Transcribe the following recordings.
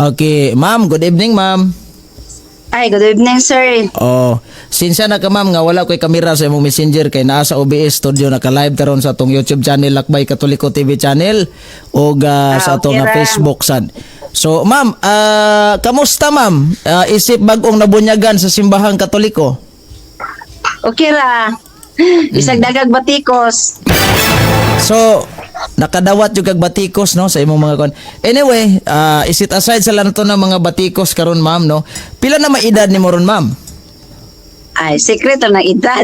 Okay, ma'am, good evening, ma'am. Ay, good evening, sir. Oh, sinsya na ka, ma'am, nga wala ko'y kamera sa imong Messenger kay naa sa OBS studio, naka-live karon sa atong YouTube channel, Lakbay Katoliko TV channel, ug sa atong Okay ra. Facebook sad. So, ma'am, kamusta, ma'am? Isip bag-ong nabunyagan sa simbahang Katoliko? Okay ra. Bisag daghag batikos. So, nakadawat yung kag batikos, no, sa imong mga kon. Anyway, i-set aside sa lang to ng mga batikos karon, ma'am, no. Pila na maedad nimo ron, ma'am? Ay, secret na edad.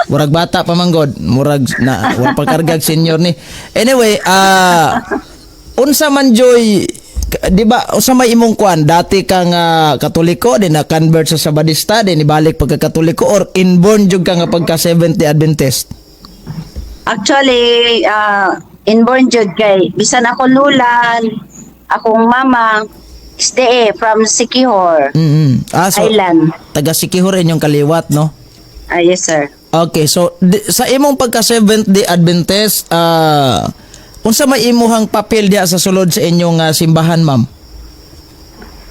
Murag bata pa man god, murag na wa pa kargag senior ni. Anyway, unsa man joy, di ba, unsa may imong kuan dati kang Katoliko, di na convert sa Sabadista, di nibalik pagka Katoliko, or inborn jud ka nga pagka Seventh Day Adventist? Actually, inborn jud kay bisan ako lola, akong mama, SDA from Siquijor Ah, so Island. Taga Siquijor inyong kaliwat, no? Ah, yes, sir. Okay, so sa imong pagka Seventh Day Adventist, unsa may imuhang papel diha sa sulod sa inyong simbahan, ma'am?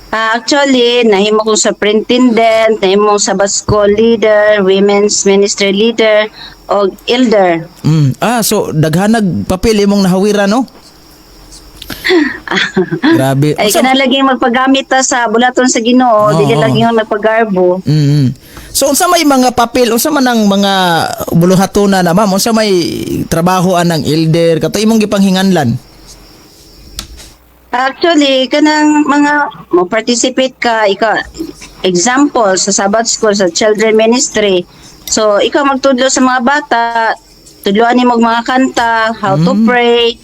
Actually, nahimo ko superintendent, nahimo sa Basco leader, women's ministry leader, og elder. Ah, so daghanag papel imong nahawira, no? Grabe. Ay, kana lagi magpagamit ta sa bulaton sa Ginoo, dili lagi yung nagpagarbo. So unsa may mga papel, unsa man ang mga buluhatona na, ma'am? Unsa may trabaho anang elder kato imong gipanghinganlan? Actually, kanang mga mo participate ka, ikaw, example sa Sabbath school, sa children ministry. So, ikaw magtudlo sa mga bata, tudloan nimo og mga kanta, how to pray,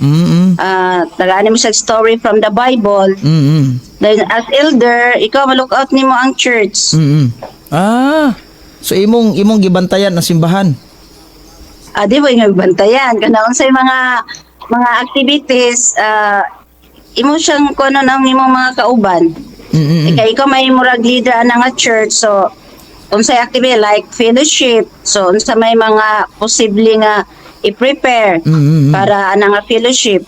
tagaan nimo sa story from the Bible. Then as elder, ikaw ma-look out nimo ang church. Ah. So imong imong gibantayan ang simbahan. Ah, di ba yung bantayan kana unsay mga activities, imo siyang kuno ng imong mga kauban. Kay ikaw may murag leader ana nga church, so unsay activity like fellowship, so unsa may mga posible nga i-prepare para ana nga fellowship.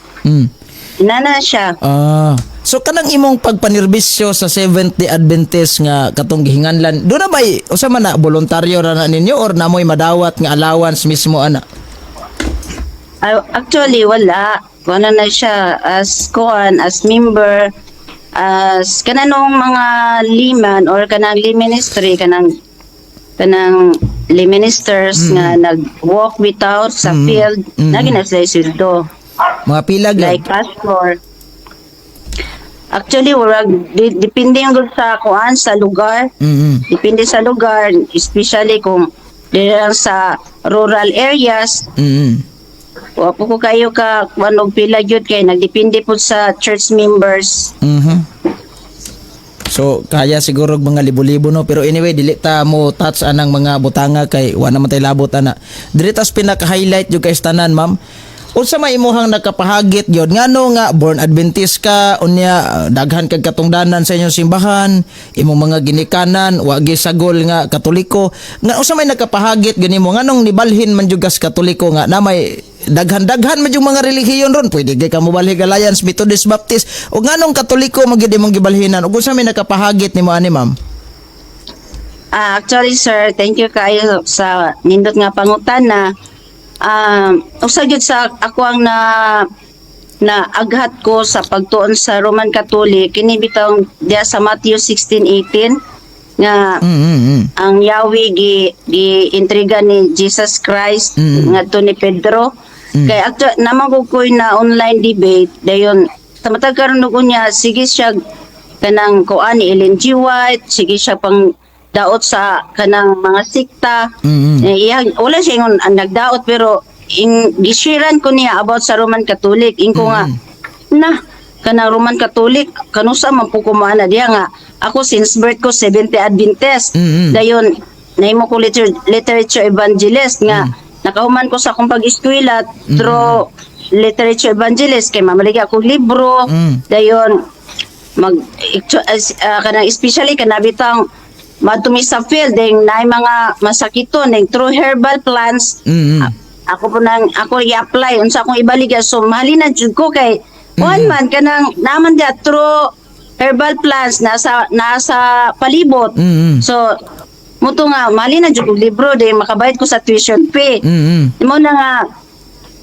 Inana siya. Ah. So kanang imong pagpanerbisyo sa Seventh Day Adventist nga katong gihinganlan, do na bay usa man na voluntaryo ra na ninyo or namoy madawat nga allowance mismo ana? Actually, wala. Wala na siya as kuan, as member, as kananong mga layman or kanang lay ministry, kanang lay ministers nga nag-walk without sa field, mm na sila sweldo. Mga pila gyud? Like pastor. Actually, wala, depende yung gud sa kuan, sa lugar. Depende sa lugar, especially kung dili lang sa rural areas. Wa po ko kayo ka kuan og pila gyud kay nagdepende po sa church members. So kaya siguro og mga libo-libo, no, pero anyway, dili ta mo touch anang mga butanga kay wa naman tay labot ana. Diri tas pinaka-highlight jud kay tanan, ma'am. Unsa may imuhang nakapahagit gyud ngano nga born Adventist ka, unya daghan kag katungdanan sa inyong simbahan, imong mga ginikanan wa gisagol nga Katoliko, nga unsa may nakapahagit gani mo nganong nibalhin man jud kas Katoliko nga na may daghan-daghan man yung mga relihiyon ron, pwede kay ka mobalhig Alliance, Methodist, Baptist, ug nganong Katoliko man gyud imong gibalhinan ug unsa may nakapahagit nimo ani, ma'am? Ah, actually, sir, thank you kayo sa nindot nga pangutana. Usa gyud sa ako ang na na aghat ko sa pagtuon sa Roman Catholic kini bitong diya sa Matthew 16:18 nga ang Yahweh gi gi intriga ni Jesus Christ ngadto ni Pedro. Kay actually naman ko koy na online debate dayon sa matag karon og unya, sige siya kanang kuan ni Ellen G. White, sige siya pang daot sa kanang mga sikta. Eh, wala siya ingon ang nagdaot, pero ing gishiran ko niya about sa Roman Catholic. Ingko nga na kanang Roman Catholic, kanusa man po kumana diya nga ako since birth ko Seventh Adventist. Dayon nahimo ko literature evangelist nga nakahuman ko sa akong pag-eskwela through literature evangelist kay mamaligya ako libro. Dayon mag kanang especially kanabitang madtumi sa field ding naay mga masakiton ning through herbal plants, ako po nang ako i-apply unsa akong ibaligya, so mahalinan jud ko kay kuan man kanang naman dia through herbal plants nasa palibot. So muto nga mali na jud og libro di makabayad ko sa tuition fee. Mo na nga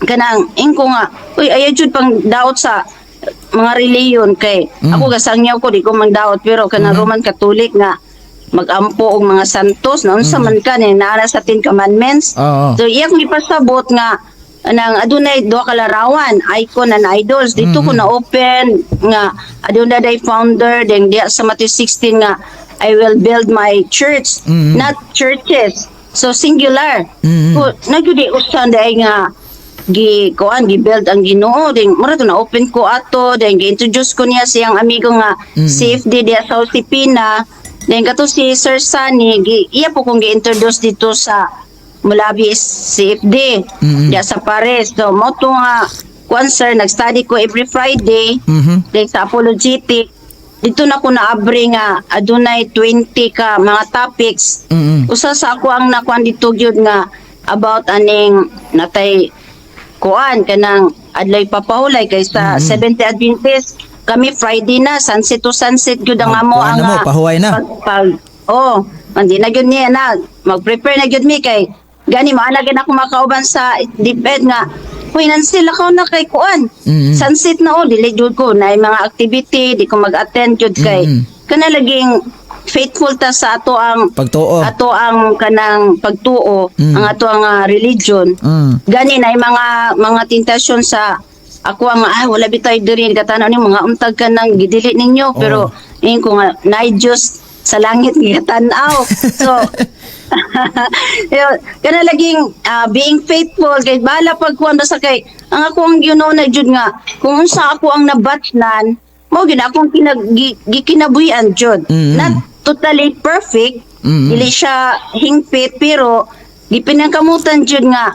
kanang ingko nga, uy, ayaw jud pang daot sa mga reliyon kay ako gasangyaw ko, di ko mang daot, pero kanang Roman Catholic nga magampo og mga santos na unsa man ka ni naa sa Ten Commandments. So iya kong ipasabot nga nang adunay duha ka larawan, icon and idols. Dito ko na open nga adunay day founder, then diya sa Matthew 16 nga "I will build my church," not churches, so singular. Ko nagyudi usan day nga gi kuan, gi build ang Ginoo. Then mura to na open ko ato, then gi-introduce ko niya siyang amigo nga CFD diya sa Josepina. Then kato si Sir Sunny, gi iya po kong gi-introduce dito sa Mulabi CFD diya sa Paris. So mo to nga kuan, sir, nag-study ko every Friday. Then sa apologetic dito na ko naabri nga adunay 20 ka mga topics. Usa sa ako ang nakuan dito gyud nga about aning natay kuan kanang adlay papahulay kay sa Seventh Adventist kami, Friday na, sunset to sunset gyud ang amo Magkuan ang na mo, pahuway na. Pag, oh, hindi na gyud niya na mag-prepare na gyud mi kay gani maana gyud ako makauban sa DepEd nga, "Hoy Nancy, lakaw na kay kuan, sunset na." Oh, dili jud ko na mga activity, di ko mag-attend jud kay kana laging faithful ta sa ato ang Pagtuo. Ato ang kanang pagtuo, ang ato ang religion. Gani na mga tentasyon sa ako ang ah, wala bitay diri katanaw ni mga untag ka nang gidili ninyo, pero ingin ko nga naay Diyos sa langit nga tan-aw. So yun, kana laging being faithful kay bahala pagkuan, basta kay ang ako ang Ginoo na jud nga kung unsa ako ang nabatnan mo gid akong gikinabuhian jud. Not totally perfect, dili siya hingpit, pero gipinangkamutan jud nga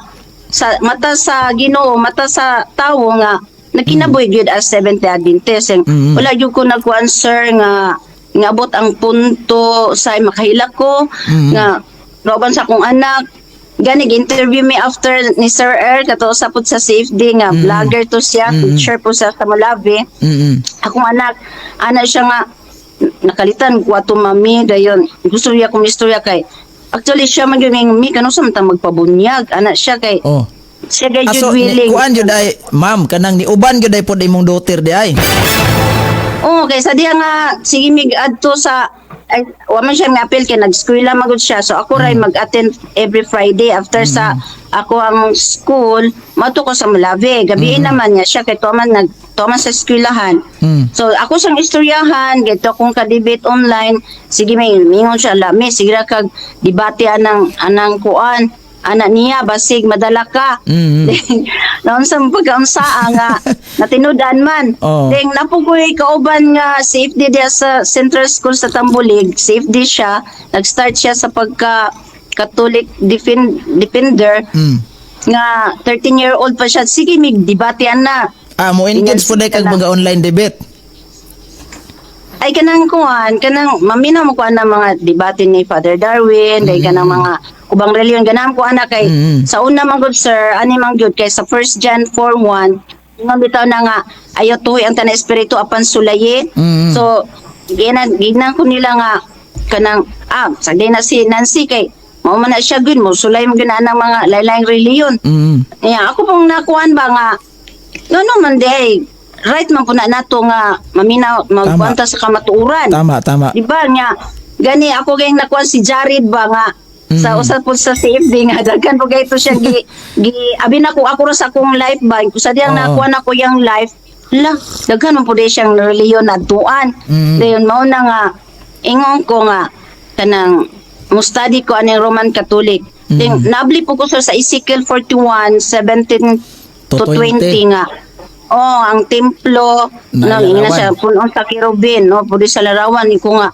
sa mata sa Ginoo, mata sa tawo nga nagkinabuhi jud as Seventh Day Adventist. Wala jud ko nagkuan, sir, nga ngabot ang punto sa makahilak ko nga kauban sa akong anak. Gani interview me after ni Sir Earl kato sa pud sa CFD nga vlogger to siya, teacher po sa Molave. Akong anak, ana siya nga nakalitan ko ato, "Mami," dayon gusto niya akong istorya kay actually siya man gyud nga, "Mi, kano sa man ta magpabunyag?" ana siya kay siya kay Aso, jud ni, willing. Kuan jud ay, ma'am, kanang niuban jud ay pod imong daughter di ay. Oo, kay sa diha nga sige mig adto sa ay, wa man siya nga appeal kay nag-eskwela magud siya. So ako ray mag-attend every Friday after sa ako ang school, mato ko sa Molave. Gabi naman niya siya kay tuman nag tuman sa eskwelahan. So ako siyang istoryahan, gito akong ka-debate online. Sige may mingon siya lami, sige ra kag debate anang kuan anak niya, basig madala ka. Naon sa pagkaunsaa nga natinudan man. Then napugoy kauban nga CFD diya sa Central School sa Tambulig, CFD siya, nag-start siya sa pagka Catholic defender nga 13-year-old pa siya. Sige mig debatean na. Ah, mo engage po kag mga online debate. Ay, kanang kuan, kanang maminaw mo kuan ng mga debate ni Father Darwin, mm, kanang mga ubang reliyon ganahan ko ana kay sa una man gud, sir, ani man gyud kay sa 1 John 4:1 ingon bitaw na nga ayaw tuhoy ang tanang espiritu apan sulayi. So ginan ko nila nga kanang sagdi na si Nancy kay mao man na siya gyud mo sulay mo gyud na ang mga laylayng reliyon. Yeah, ako pong nakuan ba nga no man di ay right man po na nato nga maminaw magkuan ta sa kamatuoran. Tama, tama. Di ba nga gani ako gayong nakuan si Jared ba nga sa usa po sa CFD nga daghan po kay ito siya gi, gi abi na ko ako ra sa akong life ba sa diyang nakuan ako yang life la daghan man po di siyang reliyon na tuan. Dayon mao na nga ingon ko nga kanang mo study ko aning Roman Catholic. Then nabli po ko, sir, sa Ezekiel 41 17 to To 20 20. nga oh, ang templo Na no, ingna larawan. siya punon sa kerubin, no, pudi sa larawan ko nga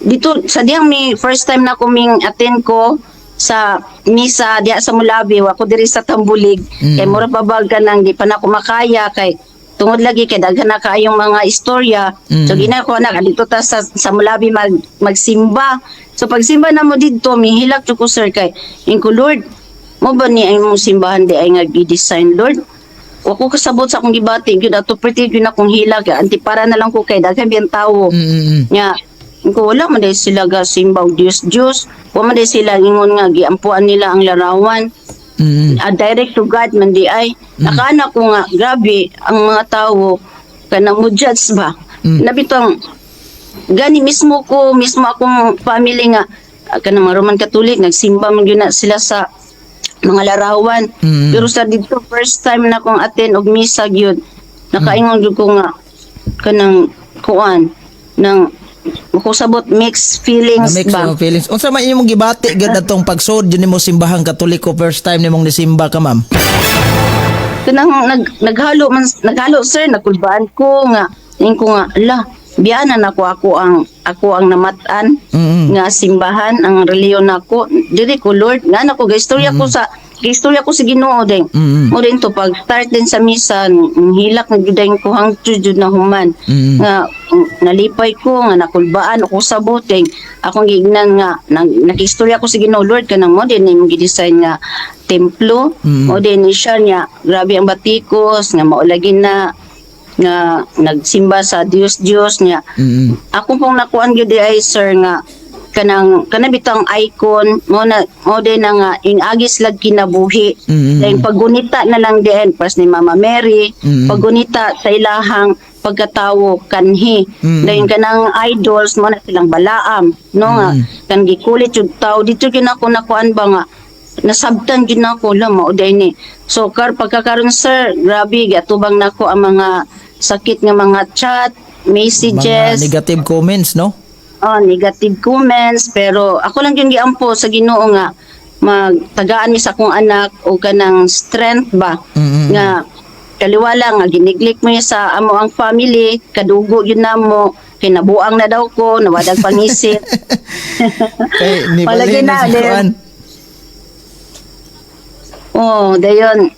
dito sa diyang mi first time na kuming attend ko sa misa diya sa Mulabi, wa ko diri sa Tambulig kay mura pa ba kanang di pa na ako makaya kay tungod lagi kay daghan na kaayong mga istorya. So gina ko na dito ta sa Mulabi magsimba. So pagsimba na mo didto, mihilak jud ko, sir, kay inko, "Lord, mo ba ni ang imong simbahan di ay nga gi-design, Lord?" Wa ko kasabot sa akong gibati gyud ato, perti gyud akong hilak, antipara na lang ko kay daghan biyang tawo. Nya ko wala man diay sila ga simba og Dios Dios, wa man diay sila ingon nga giampuan nila ang larawan. Direct to God man diay. Nakaana ko nga grabe ang mga tawo kanang mo judge ba. Nabitong gani mismo ko, mismo akong family nga kanang mga Roman Catholic, nagsimba man gyud na sila sa mga larawan. Pero sa dito, first time na akong attend og misa gyud, nakaingon gyud ko nga kanang kuan nang makusabot, mixed feelings Na mix ba. yung feelings. Unsa man imong gibati gyud atong pagsud jud nimo simbahang Katoliko, first time nimong nisimba ka, ma'am? Kanang naghalo man, naghalo, sir, nakulbaan ko nga ing ko nga ala, biyana nako ako ang namat-an nga simbahan, ang relihiyon nako diri ko, Lord, nga nako gaistorya ko sa Ginoo din. Mo din to, pag start din sa misa, ang hilak na gyud ko hangtod jud na human. Nga nalipay ko nga nakulbaan ako sa boteng akong giignan nga nakistorya ko sa Ginoo, Lord, kanang mo din imong gi-design nga templo. Mo din ni siya niya, grabe ang batikos nga maulagi na nga nagsimba sa Dios Dios niya. Ako pong nakuan gyud ay, sir, nga kanang kanang bitang icon mo na mo din na nga ing agis lag kinabuhi. Dahil paggunita na lang din pas ni Mama Mary, paggunita sa ilahang pagkatawo kanhi. Dahil kanang idols mo na silang Balaam no, nga kan gikulit yung tao dito gyud ako nakuan ba nga nasabtan gyud nako la mao day ni. So kar pagkakaron, sir, grabe giatubang nako ang mga sakit nga mga chat messages. Mga negative comments, no? Oh, negative comments, pero ako lang yung giampo sa Ginoo nga magtagaan mi sa akong anak o kanang strength ba nga kaliwala nga giniglik mo sa amo ang family, kadugo yun namo, kinabuang na daw ko, nawadag pangisip. Kay ni Palagi balhin na, na si Kuan. Oh, dayon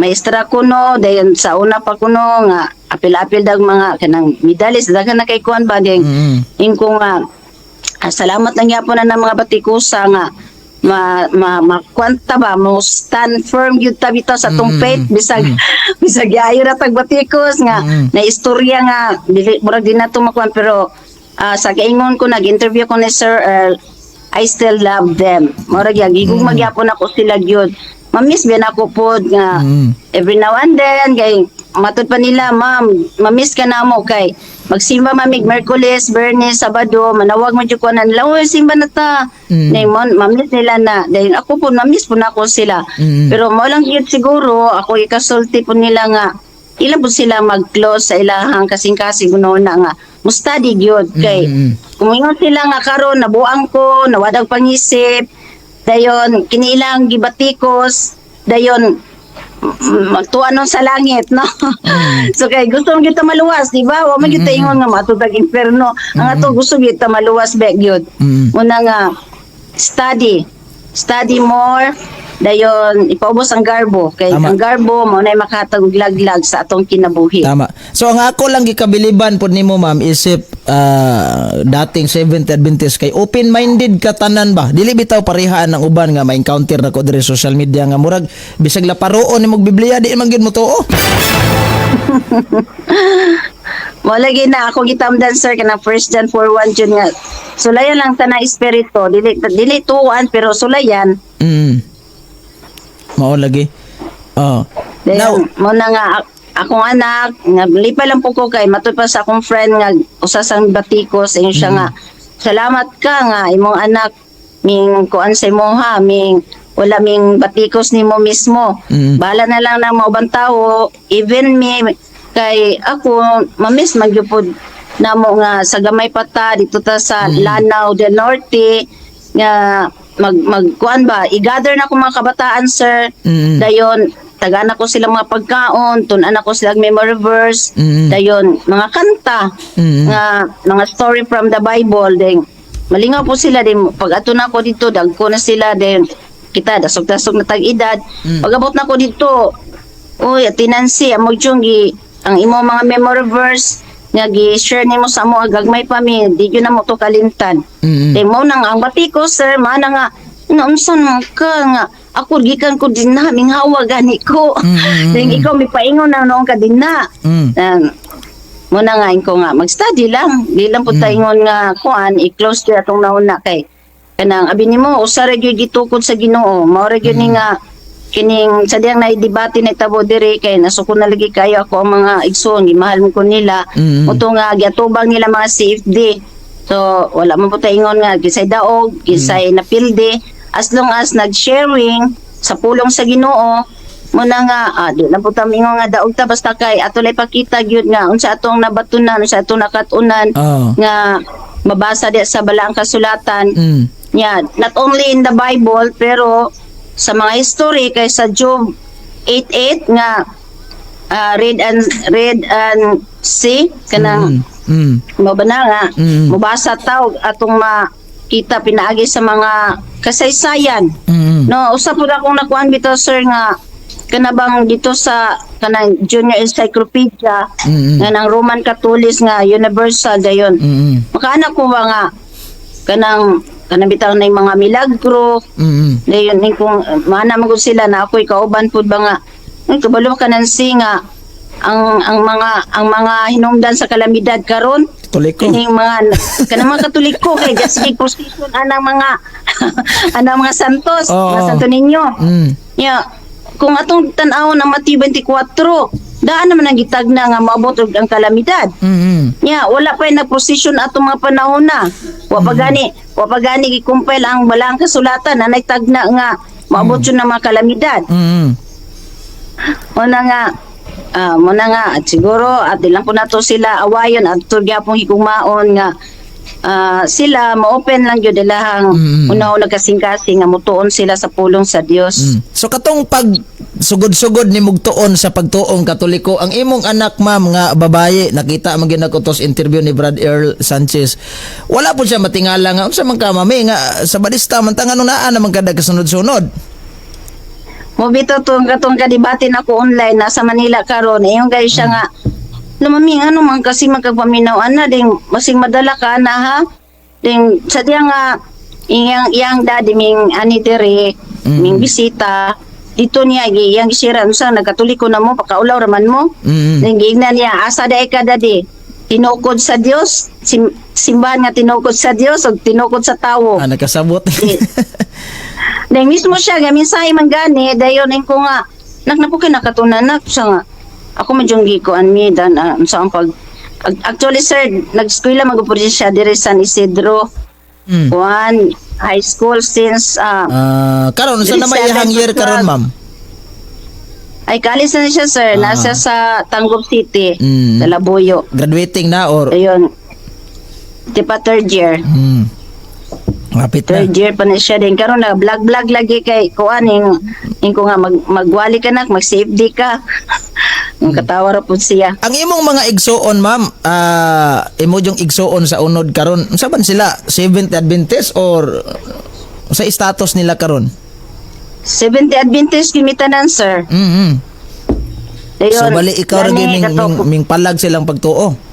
maestra ko no, dayon sa una pa kuno nga apil-apil dag mga kanang medalist, daghan na kay kuan ba din. Ingko nga salamat lang gyapon na ng mga batikusa nga ma ma makwanta ba mo, stand firm gyud ta bitaw sa atong faith bisag bisag ayo ra tag batikos nga na istorya nga dili murag di na to makuan, pero sa kaingon ko, nag-interview ko ni Sir Earl, I still love them, murag yag gigugma gyapon ako sila gyud. Mamiss biyan ako pod nga every now and then kay matud pa nila, "Ma'am, mamiss ka na mo," kay magsimba mamig Merkules, Bernes, Sabado, manawag man jud ko na nila, "Oy, simba na ta." Nay mon mamiss nila na dahil ako po mamiss po na ako sila. Pero mo lang gyud siguro ako ikasulti po nila nga ilan po sila mag-close sa ilahang kasing-kasing kuno na nga mo study gyud kay kung ingon sila nga karon nabuang ko, nawadag pangisip, dayon kiniilang gibatikos, dayon magtuwa nun sa langit, no? So kay gusto mo kita maluwas, di ba? Wa man kita ingon nga maatutag imperno. Ang ato gusto kita maluwas be gyud. Muna nga study, study more, dayon ipaubos ang garbo kay ang garbo mo na makahatag og laglag sa atong kinabuhi. Tama. So ang ako lang gikabiliban pod nimo, ma'am, isip dating Seventh Adventist kay open-minded ka tanan ba. Dili bitaw parehaan ang uban nga ma-encounter nako diri sa social media nga murag bisag laparoon nimog Biblia, di man gyud mo tuo. Wala gyud na ako gitamdan, sir, kanang First John 4:1 jud nga sulayan lang tanang espiritu, dili dili tuan pero sulayan. Mao lagi. Oh. Now, Dayon mo na nga akong anak nga lipay lang po ko kay matud pa sa akong friend nga usa sang batikos, ingon siya nga salamat ka nga imong anak ming kuan sa imo ha, ming wala ming batikos nimo mismo. Bahala na lang ng mga ubang tao, even me, kay ako mamiss man gyud pod namo nga sa gamay pa ta dito ta sa Lanao del Norte nga mag magkuan ba, i-gather na ko mga kabataan, sir. Dayon tagaan ako silang mga pagkaon, tun-an ako silang memory verse, dayon mga kanta nga mga story from the Bible, then malingaw po sila din pag ato na ako dito, dagko na sila din kita, dasog-dasog na tag edad. Pag abot na ko dito, "Uy, Ate Nancy, amo yung gi ang imo mga memory verse nga gi-share nimo sa amo gagmay pa mi, di gyud na mo to kalimtan." Day mo nang ang bati ko, sir, mana nga naunsa man ka nga Ako gikan ko dinha, minghawa gani ko. Then ikaw mipaingon na noon ka dinha. Muna nga ko nga mag-study lang. Di lang po ingon nga kuan, i-close gyud atong nauna kay kanang abi nimo usa ra gyud gitukod sa Ginoo. Mao ra gyud ni nga kining sa diyang naidebate na tabo diri kay nasuko na lagi kayo ako ang mga igsoon, gimahal mo ko nila. Uto nga giatubang nila mga CFD. So wala man po ingon nga kisay daog, kisay napilde, as long as nag-sharing sa pulong sa Ginoo muna nga di lang po ta mingon nga daog ta, basta kay ato lay pakita gyud nga unsa atong nabatunan, unsa atong nakat-unan nga mabasa di sa balaang kasulatan. Yeah, not only in the Bible pero sa mga history, kay sa Job 8:8 nga read and see kanang mo ba na nga mobasa ta og atong makita pinaagi sa mga kasaysayan. No, usa pud akong nakuan bitaw, sir, nga kana bang dito sa kanang Junior Encyclopedia nga nang Roman Catholic nga universal dayon. Makaana ko ba nga kanang kanang bitaw na yung mga milagro dayon ning kung maana man gud sila na ako'y kauban pud ba nga ay kabalo ka nang si nga ang mga hinungdan sa kalamidad karon Katoliko. Kining mga kanang mga Katoliko kay gasig position anang mga santos, mga Santo Niño. Ya, kung atong tan-awon ang Matthew 24, daan naman ang gitagna nga maabot og ang kalamidad. Ya, wala pa yung nagposisyon atong mga panahon na. Wa pa gani gi-compile ang balaang kasulatan na nagtagna nga maabot yun ng mga kalamidad. Muna nga muna nga at siguro at di lang po nato sila awayon at gyapong higugmaon nga sila ma-open lang gyud ilahang una-una kasing-kasing nga mutuon sila sa pulong sa Dios. So katong pag sugod-sugod ni mugtuon sa pagtuong Katoliko ang imong anak, ma'am, nga babaye, nakita man gyud nako tos interview ni Brad Earl Sanchez, wala po siya matingala nga unsa man ka, mami, nga sa barista man ta, ngano naa naman kada kasunod-sunod? Mo bitaw tong katong kadibate nako online, nasa Manila karon, ingon kayo siya nga, "Lumami, ano man kasi magkagpaminaw ana ding masing madala ka na ha." Ding sa diya nga iyang iyang daddy ming ani diri ming bisita dito niya gi iyang gisira, "Unsa, nagkatoliko na mo, pakaulaw raman mo." Ding giingnan niya, "Asa dae ka, daddy? Tinukod sa Dios, simbahan nga tinukod sa Dios o tinukod sa tawo?" Ah, nakasabot. Dahil mismo siya, nga mensahe man gani, dayon ko nga, "Nak, na po kayo nakatunan, nak." Siya nga, ako man yung gikuan mi, dan, sa ang pag, actually, sir, nag-eskwela mag siya dire San Isidro, one, high school since, Ah, karon unsa na may iyang year karon, ma'am? Ay, kalis na siya, sir, nasa sa Tangub City, sa Labuyo. Graduating na or Ayun, di pa, third year. Lapit na. Third year pa na siya din karon, na vlog vlog lagi kay kuan ing ko nga magwali ka nak, mag safety ka. Ang katawa ra pud siya. Ang imong mga igsuon, ma'am, imo yung igsuon sa unod karon, unsa man sila? Seventh Adventist or sa status nila karon? Seventh Adventist gimitanan, sir. Dayon, So bali ikaw ra gani, gyud ming palag silang pagtuo.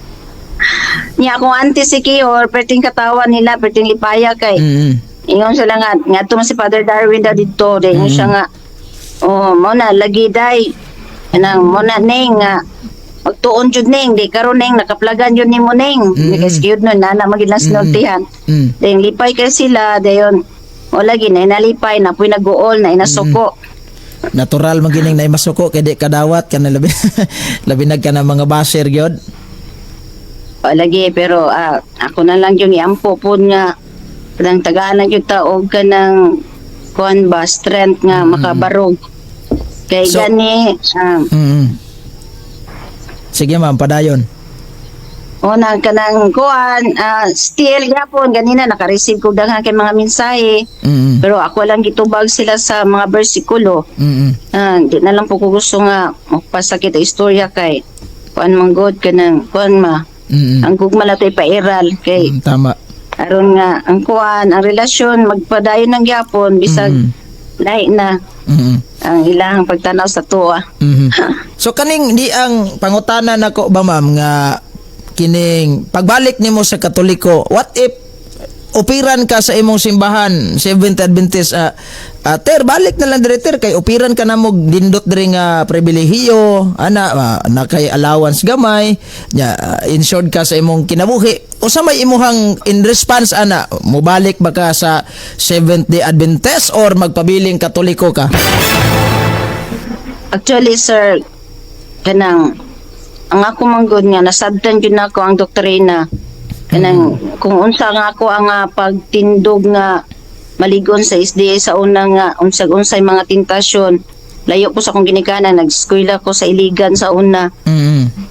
Niya akong auntie si Kihor, perting katawa nila, perting lipaya kay ingon sila nga ngadto man si Father Darwin da didto, dayon siya nga, "Oh, mo na lagi day kanang mo na ning nga magtuon jud ning di karon ning nakaplagan jud nimo ning." Kay skiyud nun nana magid lang sinultihan. Dayon lipay kay sila, dayon o lagi na nalipay na puy nag-uol na inasuko. Natural man gining na masuko kay di kadawat kana, labi labi nag kana mga basher gyud. O lagi, pero ako na lang yung iampo po nga kanang tagaan lang yung taog kanang kuan ba, strength nga makabarog kay gani Sige, ma'am, padayon. Una kanang kuan still gyapon ganina naka-receive ko daghan kay mga mensahe pero ako lang gitubag sila sa mga bersikulo. Di na lang po ko gusto nga magpasakit ang istorya kay kuan man god kanang kuan ma ang gugma na to'y pairal kay Tama. Aron nga ang kuan, ang relasyon magpadayon ng gyapon bisag lahi na ang ilahang pagtanaw sa tuwa. So kaning di ang pangutana nako ba, ma'am, nga kining pagbalik nimo sa Katoliko, what if opiran ka sa imong simbahan, Seventh Adventist, ter, balik na lang dire, ter, kay opiran ka na mo dindot diri nga pribilehiyo ana, na kay allowance gamay nya, insured ka sa imong kinabuhi. Usa may imuhang in response ana, mobalik ba ka sa Seventh Day Adventist or magpabiling Katoliko ka? Actually, sir, kanang ang ako man gud nga nasabtan jud nako ang doktrina, kanang kung unsa nga ako ang pagtindog nga maligon sa SDA sa una nga unsag unsay mga tentasyon, layo ko sa akong ginikanan, nag-eskwela ko sa Iligan sa una.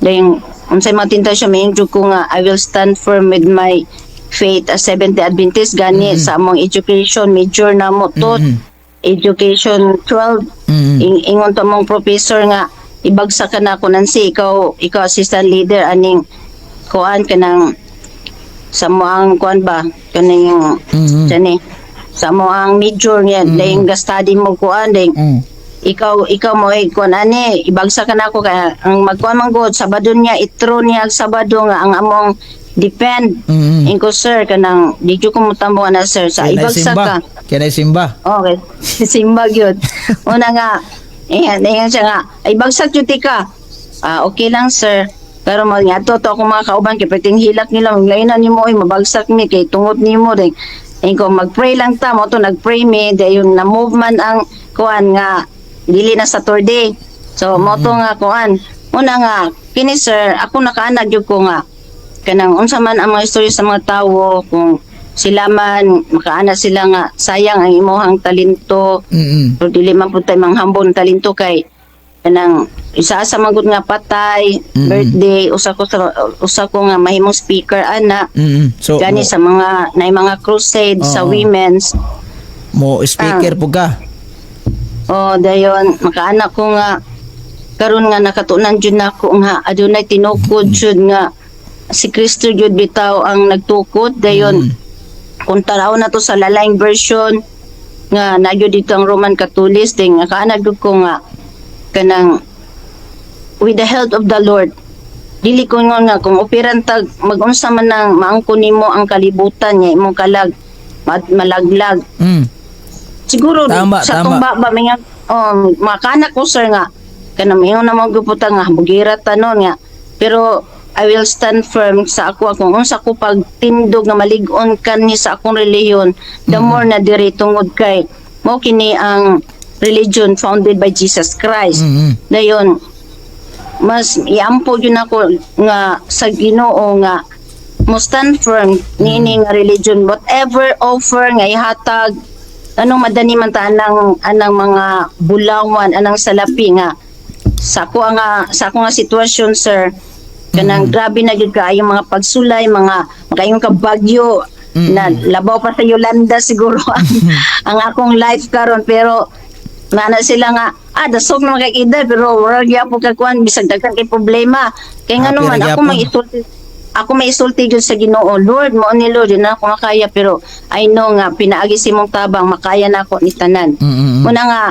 Dayon unsay mga tentasyon, may jud ko nga I will stand firm with my faith as Seventh Day Adventist. Gani sa among education major na mo to, education 12, ingon to mong professor nga ibagsak ka na ako, Nancy, ikaw ikaw assistant leader aning kuan, kanang sa mo ang kuan ba, kaning kani sa mo ang major niya, dayon ga study mo kuan, dayon ikaw ikaw mo ay kuan ani, ibagsak ka na ako kaya ang magkuan man gud Sabado niya, itro niya ang Sabado nga ang among depend. Inko, "Sir, kanang di jud ko motambo na, sir, sa Kinay ibagsak simba. ka." Kinay simba. Okay. Simba gyud. Una nga, ingan, ingan siya nga, "Ay, bagsak jud ka." "Ah, okay lang, sir." Pero mo nga to ako mga kauban kay perting hilak nila, maglainan nimo oy, mabagsak mi kay tungod nimo din. Inko, "Mag-pray lang ta." Mo to nag-pray mi, dayon na movement ang kuan nga dili na Saturday. So mo to nga kuan. Una nga kini, sir, ako nakaanad jud ko nga kanang unsa man ang mga istorya sa mga tawo, kung sila man makaana sila nga sayang ang imuhang talento, pero dili man pud tay manghambon talento kay kanang isa sa magud nga patay, birthday, usa ko sa usa ko nga mahimong speaker ana. So Gani mo, sa mga na mga crusade sa women's. Mo speaker po ka. Oh, dayon makaana ko nga karon nga nakatunan jud nako nga adunay tinukod jud nga si Kristo jud bitaw ang nagtukod. Dayon kung tanaw na to sa lalayng version nga nagyo dito ang Roman Catholic ding nakaana jud ko nga kanang with the help of the Lord, dili ko nga nga kung operan tag magunsa man nang maangko nimo ang kalibutan nga imong kalag malaglag. Siguro sa tumba ba mga makana ko, sir, nga kanang mayon na mga nga bugira tanon nga, pero I will stand firm sa ako kung unsa ko pagtindog nga malig-on kani sa akong relihiyon, the more na diri tungod kay mo kini ang religion founded by Jesus Christ. Dayon mas iampo yun ako nga sa Ginoo nga mo stand firm niini nga religion, whatever offer nga ihatag, anong madani man ta anang anang mga bulawan, anang salapi nga sa ako nga sitwasyon, sir, kanang grabe na gyud kaayo mga pagsulay, mga makayong ka bagyo na labaw pa sa Yolanda siguro ang akong life karon. Pero nana sila nga, dasog na kay edad, pero wala gyapon ka kuan, bisag daghan kay problema kay Happy ngano man ra ako gyapon. may isulti, ako may isulti gyud sa Ginoo, "Lord, mo ni Lord, di na ako makaya, pero I know nga pinaagi si mong tabang makaya na ako ni tanan." Muna nga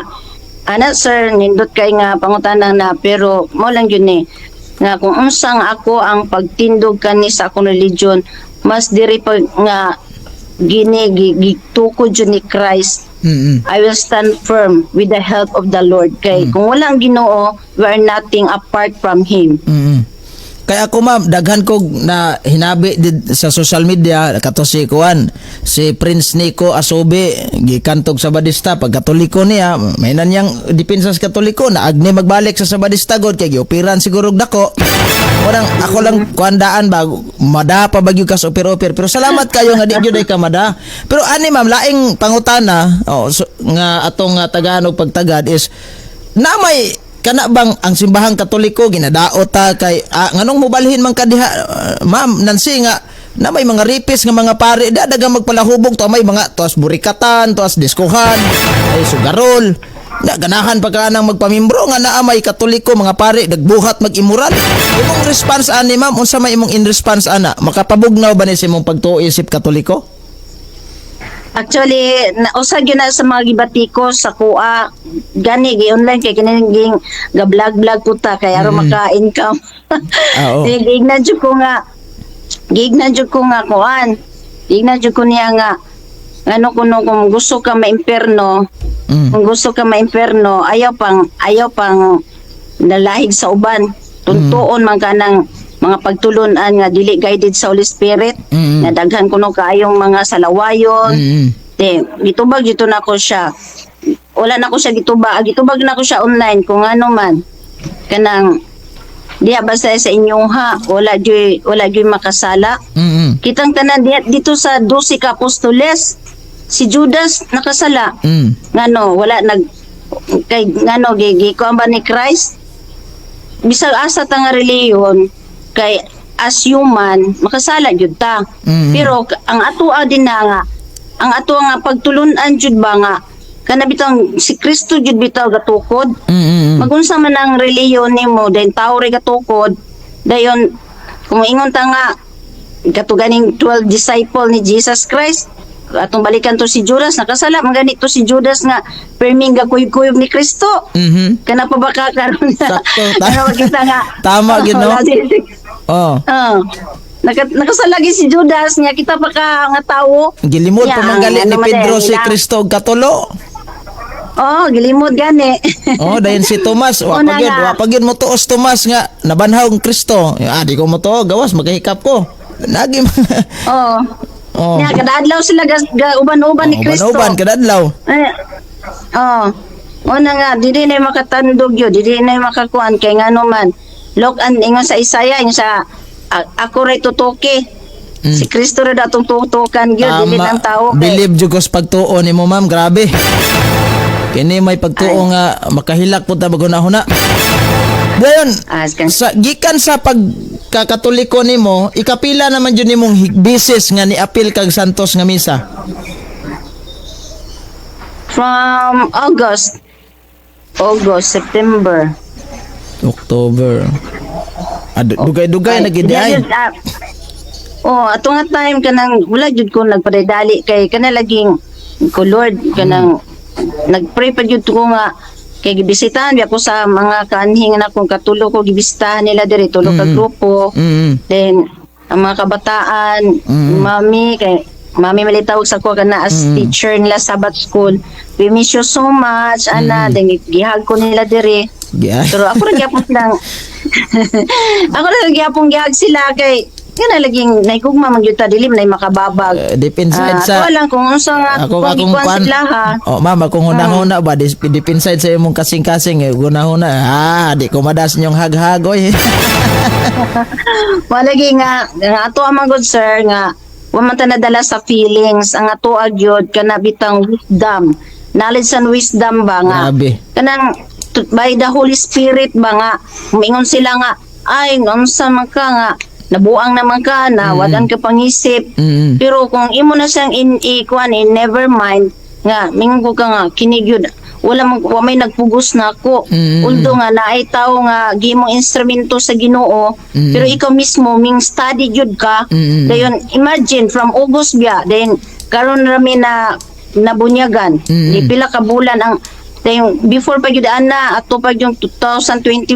ana, sir, nindot kay nga pangutana na, pero mo lang yun eh nga kung unsang ako ang pagtindog kani sa akong religion, mas diri pa nga gini gitukod jud ni Christ. I will stand firm with the help of the Lord kay kung wala ang Ginoo, we are nothing apart from Him. Kaya ako, ma'am, daghan ko na hinabi did sa social media kato si kuan, si Prince Nico Asobe, gikantog sa Sabadista, pag Katoliko niya, may na niyang depensa sa Katoliko na agni magbalik sa Sabadista god kay giopiran siguro og dako. Murang ako lang kuandaan ba, mada pa bagyo ka sa opir-opir, pero salamat kayo nga di gyud ay ka mada. Pero ani, ma'am, laing pangutana, oh, so, nga atong nga tagaan og pagtagad is na may kana bang ang simbahang Katoliko ginadaot ta kay nganong mobalhin man ka diha, ma'am Nancy, nga na may mga ripis nga mga pare da dagang magpalahubog to, may mga tuas burikatan, tuas diskuhan, ay sugarol na ganahan pa ka nang magpamimbro nga naa may Katoliko mga pare nagbuhat mag-immoral? Imong response ani, ma'am, unsa may imong in response ana, makapabugnaw ba ni sa imong pagtuo isip Katoliko? Actually, na, usa gyud na sa mga gibati ko sa kuha gani gi online kay kini ging ga vlog vlog ko ta kay aron maka-income. Ah, oo. Giignan jud ko nga kuan. Tingnan jud ko niya nga ano kuno, kung gusto ka maimperno, kung gusto ka maimperno, ayaw pang nalahig sa uban. Tuntuon man ka ng mga pagtulunan nga dili guided sa Holy Spirit, nga daghan kuno kaayong mga salawayon. Te, gitubag dito na ko siya. Wala na ko siya gitubag. Gitubag na ko siya online kung ano man. Kanang diha basta sa inyong ha, wala juy makasala. Kitang tanan diha dito sa 12 ka apostoles, si Judas nakasala. Ngano wala nag kay ngano gi gi kuan ba ni Christ? Bisag asa ta nga relihiyon, kay as human makasala jud ta. Pero ang atoa din na nga ang ato nga pagtulunan jud ba nga kana bitang si Kristo jud bitaw gatukod. Magunsa man ang relihiyon nimo, then tao ray gatukod. Dayon kung ingon ta nga katuganing 12 disciple ni Jesus Christ, atong balikan to si Judas, nakasala man ganito si Judas nga perming gakuyog-kuyog ni Kristo. Kana pa ba ka karon? Sakto. Kana ba kita nga Tama gid, no? Wala Oh. Oh. Nakasala gyud si Judas nga kita pa ka nga tawo. Gilimod Ya, pa man gali ang ni ano man Pedro eh, si Kristo og katulo. Oh, gilimod gani. Oh, dayon si Tomas, wa Una pa gyud, nga. wa pa gyud mo tuos Tomas nga nabanhaw ang Kristo. Ah, di ko mo tuo, gawas makahikap ko. Nagi Oh. Oh. Nya kada adlaw sila ga uban-uban ni Kristo. Uban-uban kada adlaw. Eh, oh. Una nga, dili na makatandog yun, dili na makakuan, kay ngano man. Look, an ingon sa Isaiah, ingon sa ako ray tutuki. Si Kristo ra datong tutukan gyud, dili ng tao kay. Believe jud ko sa pagtuo nimo, ma'am, grabe. Kini may pagtuo nga makahilak pud ta bagunahuna. Dayon, Ah, sa gikan sa pagkakatoliko nimo, ikapila naman jud nimong bisis nga niapil kag Santos nga misa? From August, August, September. October. Ah, dugay-dugay na gid ay. Di, ah, oh, ato nga time kanang wala jud ko nagpadali kay kana laging ko, Lord, kanang nagpray pa jud ko nga kay gibisitahan biya ko sa mga kaanhi nga akong katulo ko, gibisitahan nila diri tulo ka grupo. Then ang mga kabataan, mami, kay mami malitawag sa ko kana as teacher nila Sabbath school. "We miss you so much," ana. Then gihag ko nila diri. Pero ako ra gyapon gihag sila kay kana laging naigugma man gyud ta, dili man nay makababag. Deep inside Ah, sa ato lang kung unsa nga ako kung akong gikuan kwan sila ha. Oh, ma'am, akong hunahuna ba, deep inside sa imong kasing-kasing eh, hunahuna, ah, di ko madas inyong hag-hag oy. Walagi nga nga ato ang good sir nga wa man ta nadala sa feelings. Ang ato gyud kana bitang wisdom, knowledge and wisdom ba nga Grabe. kanang by the Holy Spirit ba nga umingon sila nga, "Ay, unsa man ka nga nabuang naman ka na wadan ka pangisip." Pero kung imo na siyang in ikuan in never mind nga mingon ko ka nga kini gyud wala man, wa may nagpugos na ako. Although nga naay tawo nga gimong instrumento sa Ginoo, pero ikaw mismo ming study gyud ka. Dayon imagine from August biya, then karon rami na nabunyagan. Di pila ka bulan ang dayon before pa gyud ana ato pa yung 2024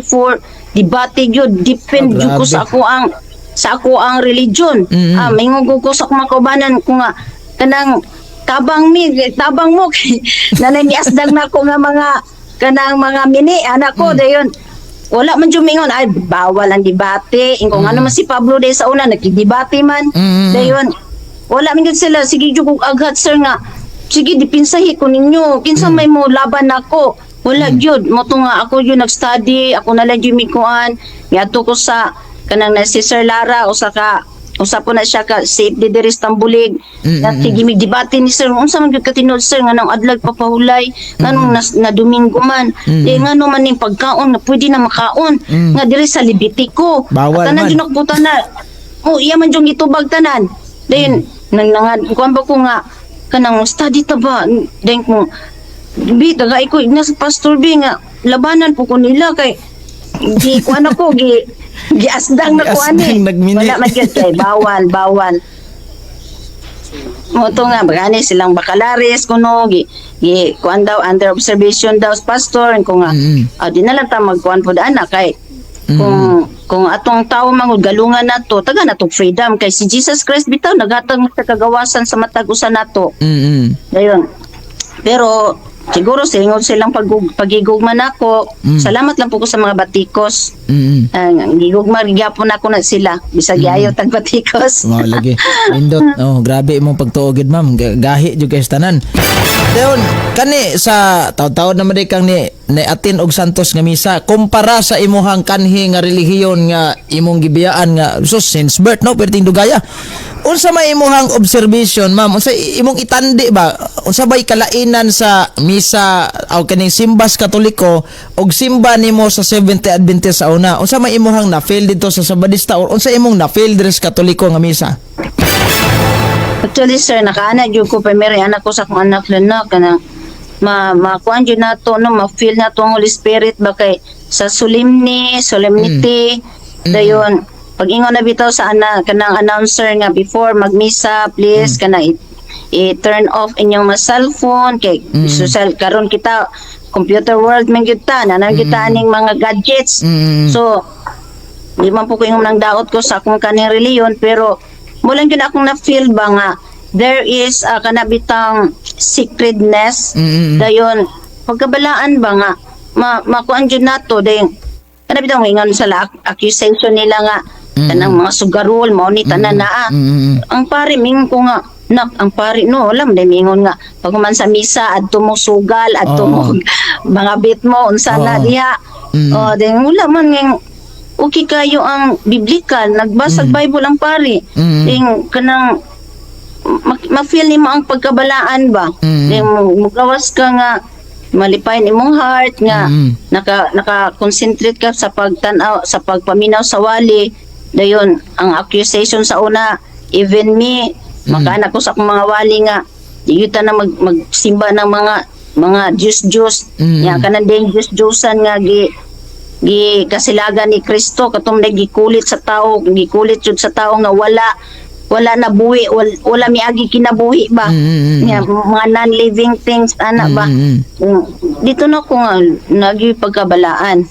debate gyud, depend gyud ko Ah, grabe. sa ako ang religion. Ah, mingon ko sa akong mga kaubanan ko nga kanang tabang mi, tabang mo kay nanay miasdang na ako nga mga kanang mga mini anak ko. Dayon wala man jud mingon, "Ay, bawal ang debate." Ingko ano man si Pablo day sa una nagdebate man. Dayon wala man jud sila, sige jud kog aghat, sir, nga sige dipinsahi ko ninyo kinsa may mo laban nako. Wala gyud mo to nga ako gyud nag-study, ako na lang gyud mikuan. Ngadto ko sa kanang na si Sir Lara, usa ka usa po na siya ka safe di diri sa Tambulig. Sige mig debate ni sir, unsa man gyud katinuod, sir, nga nang adlag papahulay, nganong na Domingo man, di ngano man ning pagkaon nga pwede na makaon nga diri sa Levitico? Bawal At tanan man. jud nakbutan na oh, iya man jung gitubag tanan. Then nang nangad kuan ba ko nga kanang study ta ba, then ko bi taga ko na sa pastor bi nga labanan po ko nila kay gi kuan ako gi giasdang na ko ani. Giasdang nagmini. Wala man gyud kay bawal bawal mo to nga bagani silang bakalares kuno gi gi kuan daw, under observation daw sa pastor ko nga ah, di na lang ta magkuan pud ana kay kung Kung atong tao mangud galungan nato, taga natong freedom kay si Jesus Christ bitaw naghatag sa kagawasan sa matag usa nato. Dayon. Pero siguro singod silang pagigugma nako. Salamat lang po ko sa mga batikos. Ang gigugma gyapon nako na sila bisag ayaw tag batikos. Mao lagi. Nindot. Oh, grabe imong pagtuo gid, ma'am. Gahi jud kay tanan. Dayon kani sa taw-taw naman di kang ni atin og Santos nga misa kumpara sa imuhang kanhi nga relihiyon nga imong gibiyaan nga so since birth, no, perting dugaya. Unsa may imuhang observation, ma'am? Unsa imong itandi ba? Unsa bay kalainan sa misa aw kaning simbas Katoliko og simba nimo sa Seventh Adventist sa una? Unsa may imuhang na-feel dito sa Sabadista or unsa imong na-feel diri sa Katoliko nga misa? Actually, sir, nakaana jud ko primary anak ko sa akong anak na kanang ma makuan jud nato, no, ma-feel nato ang Holy Spirit ba kay sa solemnity. Dayon pag ingon na bitaw sa ana kanang announcer nga before magmisa, please kana i-turn off inyong mga cellphone kay social karon kita, computer world man gyud ta na kita aning mga gadgets. So di man po ko yung nang daot ko sa akong kaning reliyon, pero mulang gyud akong na-feel ba nga there is a kanabitang sacredness. Dayon pagkabalaan ba nga makuan jud nato, dayon kanabitang ingon sa accusation nila nga kanang mga sugarol mao ni tanan naa. Ang pare mingon ko nga, "Nak, ang pare, no, alam day mingon nga pag human sa misa adto mo sugal, adto mo mga bit mo unsa na diha." Oh, then wala man ng okay kayo ang biblical, nagbasa Bible ang pare. Ding kanang ma-feel nimo ang pagkabalaan ba. Ding mugawas ka nga malipayon imong heart nga naka concentrate ka sa pagtan-aw, sa pagpaminaw sa wali. Dayon ang accusation sa una, even me, makaana ko sa akong mga wali nga di ta na magsimba ng mga Diyos Diyos. Nya kanang ding Diyos Diyosan nga gi gi kasilagan ni Kristo katong gikulit sa tao, gikulit jud sa tao nga wala wala na buhi, wala miagi kinabuhi ba. Nga mga non-living things ana ba. Dito na ko nga nagi pagkabalaan.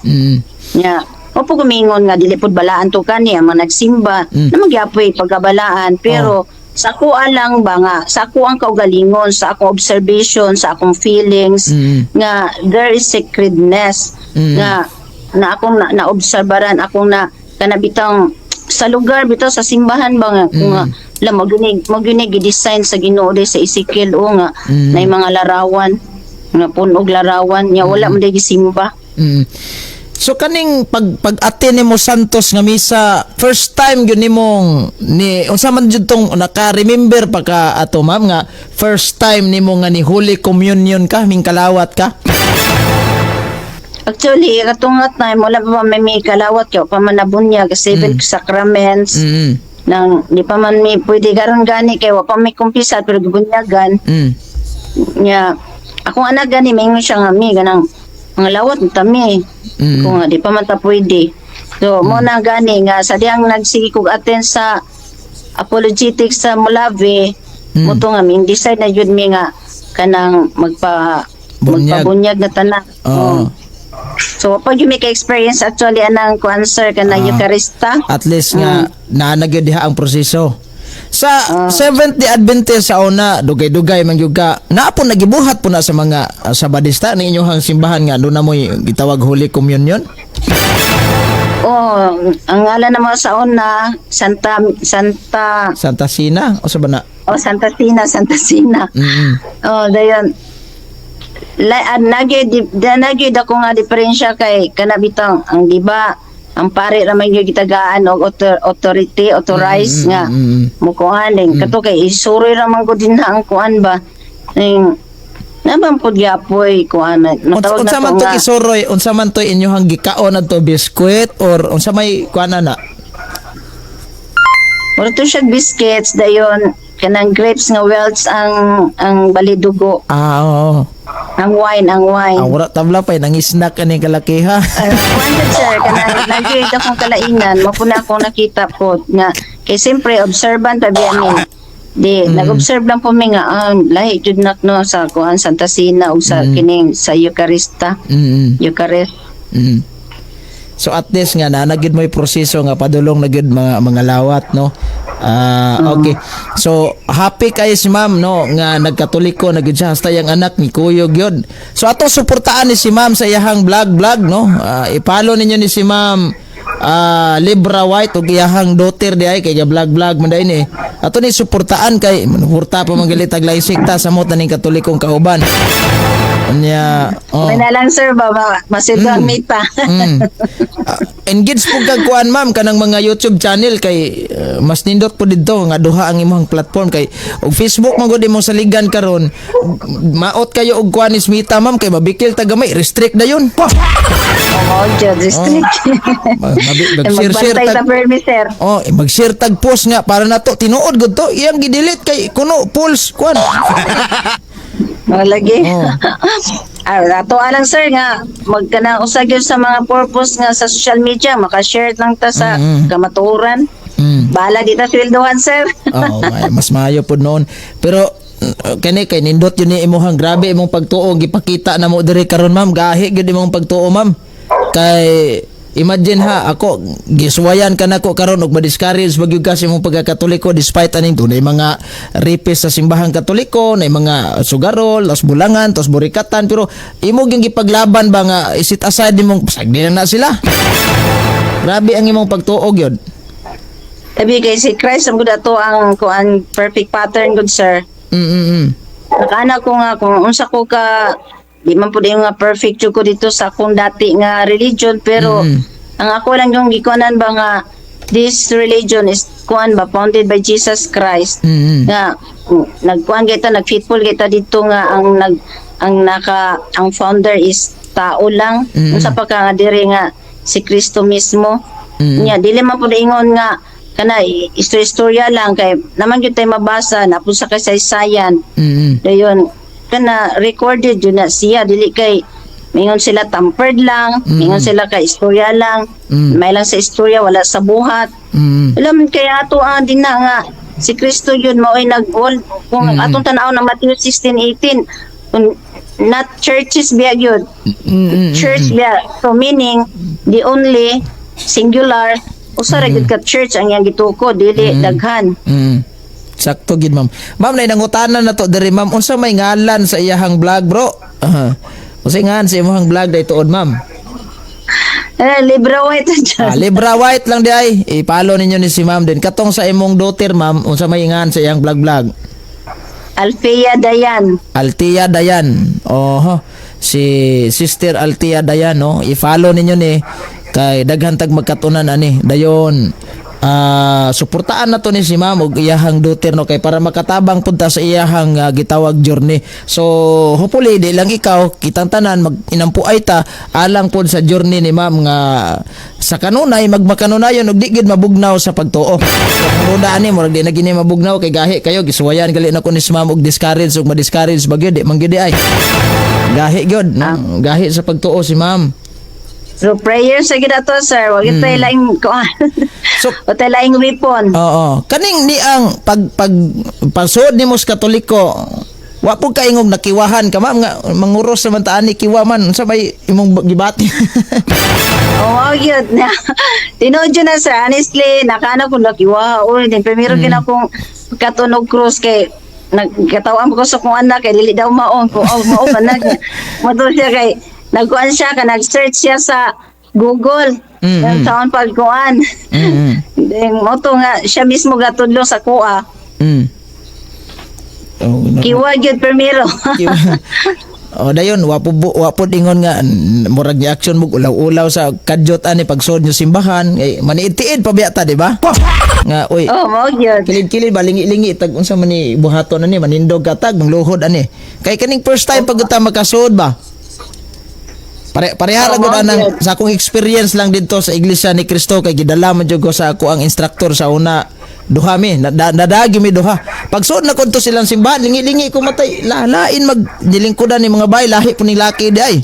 Nya opo, kumingon nga dili pud balaan to kani ang mga nagsimba na magyapoy pagkabalaan, pero sa ako lang ba nga sa ako ang kaugalingon, sa akong observation, sa akong feelings nga there is sacredness nga na akong na, naobserbaran, akong na kanabitang sa lugar bitaw sa simbahan ba nga kung nga la mo gyud gi-design sa Ginoo di sa Ezekiel o nga na mga larawan nga punog larawan nya wala man di gisimba. So kaning pag attend nimo Santos nga misa, first time gyud nimong ni unsa man jud tong naka-remember pa ka ato, ma'am, nga first time nimo nga ni Holy Communion ka, ming kalawat ka? Actually, katong nga time wala pa may kalawat kay pa man nabunyag seven sacraments nang di pa man mi pwede karon gani kay wa pa may kumpisal pero gibunyagan. Nya akong anak gani maingon siya nga mi ganang mga lawat ta mi. Kung nga di pa man ta pwede. So mo na gani nga sa diyang nagsige kog attend sa apologetics sa Molave, mo to nga mi decide na jud mi nga kanang magpa Bunyag. magpabunyag na tanan. Oo. Oh. So wa pa gyud mi ka-experience actually anang kuan, sir, kanang Eucharista. At least nga naa na gyud diha ang proseso. Sa Seventh Day Adventist sa una, dugay-dugay man gyud ka. Naa po nagibuhat po na sa mga Sabadista ni inyong simbahan nga doon na mo'y gitawag Holy Communion? Oh, ang ngalan naman sa una, Santa Santa Santa Sina o sa ba na? Oh, Santa Cena, Santa Cena. Oh, dayon. La, nagi di, nagi ako nga diferensya kay kana bitang ang di ba ang pare ra man gyud gitagaan og authority, authorized nga mukuhan din kato kay isuroy ra man ko din na ang kuan ba ning naman pud gyapoy kuan Unsa matawag na unsa to man to nga isuroy, unsa man to inyong gikaon adto, biskwit or unsa may kuan na? Mura to siya biscuits, dayon kanang grapes nga welts ang balidugo. Ah, oo. Ang wine, ang wine. Ah, wala tabla pa nang snack ani kalakiha. Kuan jud, sir, kanang nagyud akong kalainan, mo po na akong nakita po nga kay siyempre observant pa biya mi. Di nag-observe lang po mi nga lahi jud nak no sa kuan Santa Cena ug sa kining sa Eucharista. Eucharist. So at least nga na gyud mo'y proseso nga padulong na gyud mga lawat, no. Ah, okay. So happy kay si ma'am, no, nga nagkatoliko na gyud siya hasta yang anak ni kuyog yun. So atong suportaan ni si ma'am sa iyahang vlog vlog, no. Ah, i-follow ninyo ni si ma'am Libra White ug iyahang daughter di ay kay ga vlog vlog man dai ni. Ato ni suportaan kay manhurta pa man gali tag sikta sa mo taning Katolikong kauban. Unya, oh. May na lang, sir, ba masildo ang mita. Engage po kag kuan, ma'am, kanang mga YouTube channel kay mas nindot po didto nga duha ang imong platform kay og Facebook man gud imong saligan karon, maot kayo og kuan is Mita, ma'am, kay mabikil ta gamay, restrict na yun. Oo, jud restrict. Mag-share share Magbantay tag sa permi, sir. Oh, eh, mag-share tag post nga para nato tinuod gud to, iyang gi-delete kay kuno pulse kuan. Mga lagi. Oh. Ah, ato lang, sir, nga magkana usa gyud sa mga purpose nga sa social media, maka-share lang ta sa kamatuoran. Bahala di ta sweldohan, sir. Oo, ay, mas maayo pod noon. Pero kani kay nindot yun ni imuhang grabe imong pagtuo gipakita na mo diri karon, ma'am. Gahi gyud imong pagtuo, ma'am. Kay imagine ha, ako gisuwayan ka nako karon og ma-discourage ba gyud ka sa imong pagkakatoliko despite aning dunay mga ripis sa simbahang Katoliko, nay mga sugarol, tos bulangan, tos burikatan, pero imo gyud gipaglaban ba nga isit aside imong pasagdi na na sila. Grabe ang imong pagtuo gyud. Tabi kay si Christ ang gud ato ang kuan perfect pattern gud, sir. Nakaana ko nga kung unsa ko ka di man pud nga perfect jud ko dito sa akong dati nga religion, pero ang ako lang yung gikuanan ba nga this religion is kuan ba founded by Jesus Christ nga nagkuan kita, nagfaithful kita dito nga ang nag ang naka ang founder is tao lang, unsa pa ka nga diri nga si Kristo mismo. Nya dili man pud ingon nga kana istorya-istorya lang kay naman gyud tay mabasa na pud sa kasaysayan. Dayon kana recorded yun na siya, dili kay mingon sila tampered lang, mingon sila kay istorya lang, may lang sa istorya, wala sa buhat. Alam kaya ato ang din na nga si Kristo yun mao'y nag kung atong tan-aw ng Matthew 16:18, kung not churches biya yun, church biya, so meaning the only singular, usa ra gyud ka church ang iyang gitukod, dili daghan. Sakto gid, ma'am. Ma'am, nay nangutana na to diri, ma'am. Unsa may ngalan sa iyahang vlog, bro? Aha. Unsa ngalan sa imong vlog dai tuod, ma'am? Eh, Libra White dyan. Ah, Libra White lang di ay. I-follow ninyo ni si ma'am din. Katong sa imong daughter, ma'am, unsa may ngalan sa iyang vlog vlog? Althea Dayan. Althea Dayan. Oho. Si Sister Althea Dayan, no. I-follow ninyo ni kay daghan tag magkatunan ani. Dayon suportaan na to ni si ma'am ug iyahang daughter, no, kay para makatabang pud ta sa iyahang gitawag journey. So hopefully di lang ikaw, kitang tanan mag inampuay ta alang pod sa journey ni ma'am nga sa kanunay magmakanunayon ug di gid mabugnaw sa pagtuo. So ruda ani murag di na gini mabugnaw kay gahi kayo, gisuwayan gali na ko ni si ma'am og discourage ug ma-discourage ba gyud, di man gyud di ay. Gahi gyud, no? Gahi sa pagtuo si ma'am. So prayer sa gid ato, sir. Wag tay laing kuan. So- Wa tay laing weapon. Oo. Kaning ni ang pag pag pasuod nimo sa Katoliko, wa po kaingog nakiwahan ka, ma'am, nga manguros naman ta ani, kiwa man, unsa may imong gibati? Oo, gyud na. Tinuod yun na, sir. Honestly, nakana ko nakiwa. Uy, din primero mm. akong katunog cross kay nagkatawan ko sa kong anak kay dili daw maong ko, oh, mao man nag moto siya kay nagkuan siya ka nag-search siya sa Google ang taon pagkuan. Then moto nga siya mismo gatudlo sa kuha. Oh, no. Kiwa gyud primero. Kiwa. Oh, dayon wa po ingon nga murag ni action mo ulaw-ulaw sa kadyot ani pagsuod nyo simbahan eh, maniid-tiid pa biya ta, di ba? Nga uy, Oh, mao gyud. Kilid-kilid ba, lingi-lingi tag unsa man ni buhaton ani, manindog ka tag mangluhod ani. Kay kaning first time pag ta makasuod ba? Pareha ra Oo, gud anang yun. sa akong experience lang didto sa Iglesia ni Cristo kay gidala man jud ko sa ako ang instructor sa una, duha mi nadagi mi duha. Pagsuod na kon to silang simbahan, lingi-lingi ko matay lain mag nilingkodan ni mga bay, lahi po ni laki di ay.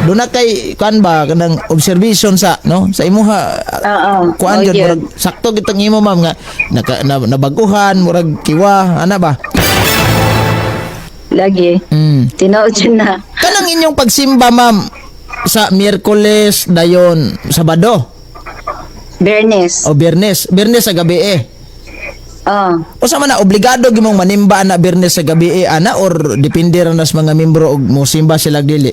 Doon na kay kuan ba kanang observation sa no sa imuha Oo, kuan mao jud gyud. murag sakto gitong imo, ma'am, nga naka, nabaguhan murag kiwa ana ba. Lagi. Tinuod yun na. Kanang inyong pagsimba, ma'am. sa Miyerkules dayon Sabado Bernes. o Biyernes. Biyernes sa gabi eh. Oh. Usa man na obligado gimong manimba ana Biyernes sa gabi eh, ana, or depende ra nas mga membro og mosimba sila dili?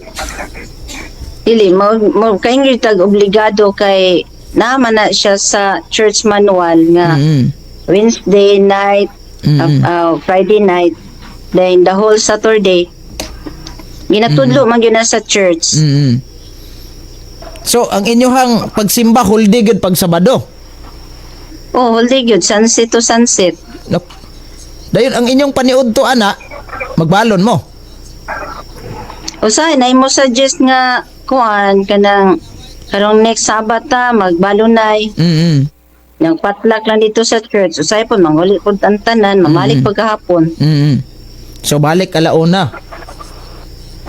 Dili mo kay tag obligado kay naman na siya sa church manual nga Wednesday night, Friday night, then the whole Saturday. Ginatudlo man gyud na sa church. So ang inyohang pagsimba whole day gyud pag Sabado? Oh, whole day gyud, sunset to sunset. No. Dayon ang inyong paniudto ana, magbalon mo? Usahay na mo suggest nga kuan kanang karong next Sabata magbalunay. Nang patlak lang dito sa church. Usahay po manguli pud ang tanan, mamalik pagkahapon. So balik alauna.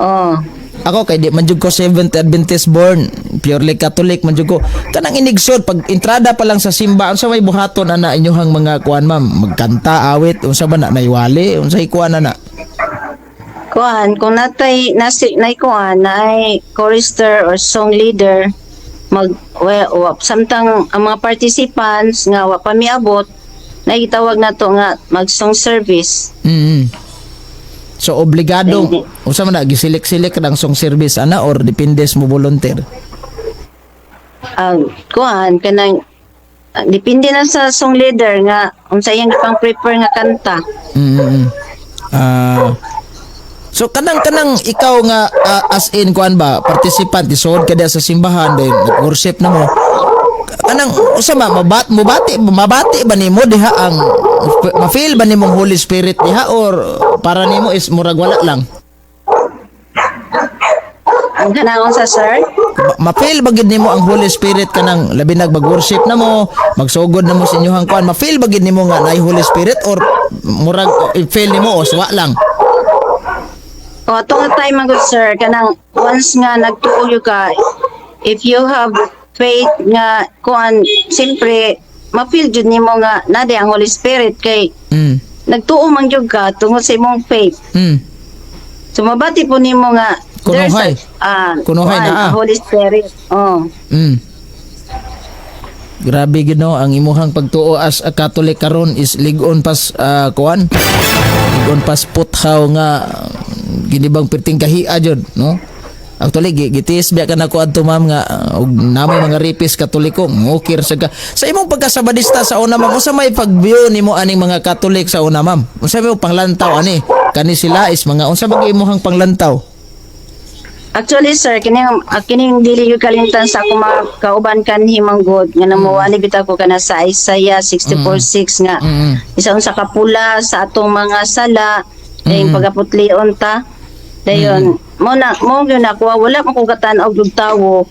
Oh. Ako kay di man jud ko Seventh Adventist born, purely Catholic man jud ko. Kanang inigsod pag entrada pa lang sa simba, unsa may buhaton ana inyohang mga kuan, ma'am? Magkanta, awit, unsa ba na, naiwali, unsay kuan ana? Kuan kung natay nasi nay kuan nay chorister or song leader mag well, samtang ang mga participants nga wa pa miabot, nagitawag nato nga mag song service. So obligado Hindi. unsa man na gisilik-silik ang song service ana or depende sa mo volunteer? Ang kuan kanang depende na sa song leader nga unsa iyang pang prepare nga kanta. So kanang ikaw nga as in kuan ba, participant, isuod ka diha sa simbahan, then nag-worship na mo. Kanang usa ba mabat mobati mabati ba nimo diha ang ma-feel ba nimong Holy Spirit diha or para nimo is murag wala lang? Ang kanang unsa, sir? Ma-feel ba gid nimo ang Holy Spirit kanang labi nag mag-worship na mo, magsugod na mo sa inyohang kuan, ma-feel ba gid nimo nga naay Holy Spirit or murag feel nimo o wa lang? O ato nga time man gud, sir, kanang once nga nagtuo gyud ka, if you have faith nga kuan, siyempre ma-feel jud nimo nga nade ang Holy Spirit kay nagtuo man gyud ka tungod sa imong faith. So mabati po nimo nga there's Kunuhay. a Kunuhay kuan, na, ah. Holy Spirit. Oh. Grabe gid no ang imuhang pagtuo as a Catholic karon is lig-on pas kuan. Lig-on pas puthaw nga ginibang perting kahia jud no. Actually gitiis biya ka nako adto, ma'am, nga og namay mga ripis Katoliko ngukir sa ka. Sa imong pagkasabadista sa una, ma'am, unsa may pag-view nimo aning mga Katolik sa una, ma'am? Unsa may panglantaw ani? Kani sila is mga unsa ba imuhang panglantaw? Actually, sir, kining dili gyud kalimtan sa akong mga kauban kanhi manggod nga namuwali bitaw ko kana sa Isaiah 64:6 nga isa unsa ka pula sa atong mga sala dayon pagaputlion ta. Dayon mo na mo gyud ako, wala man ko katan-aw og tawo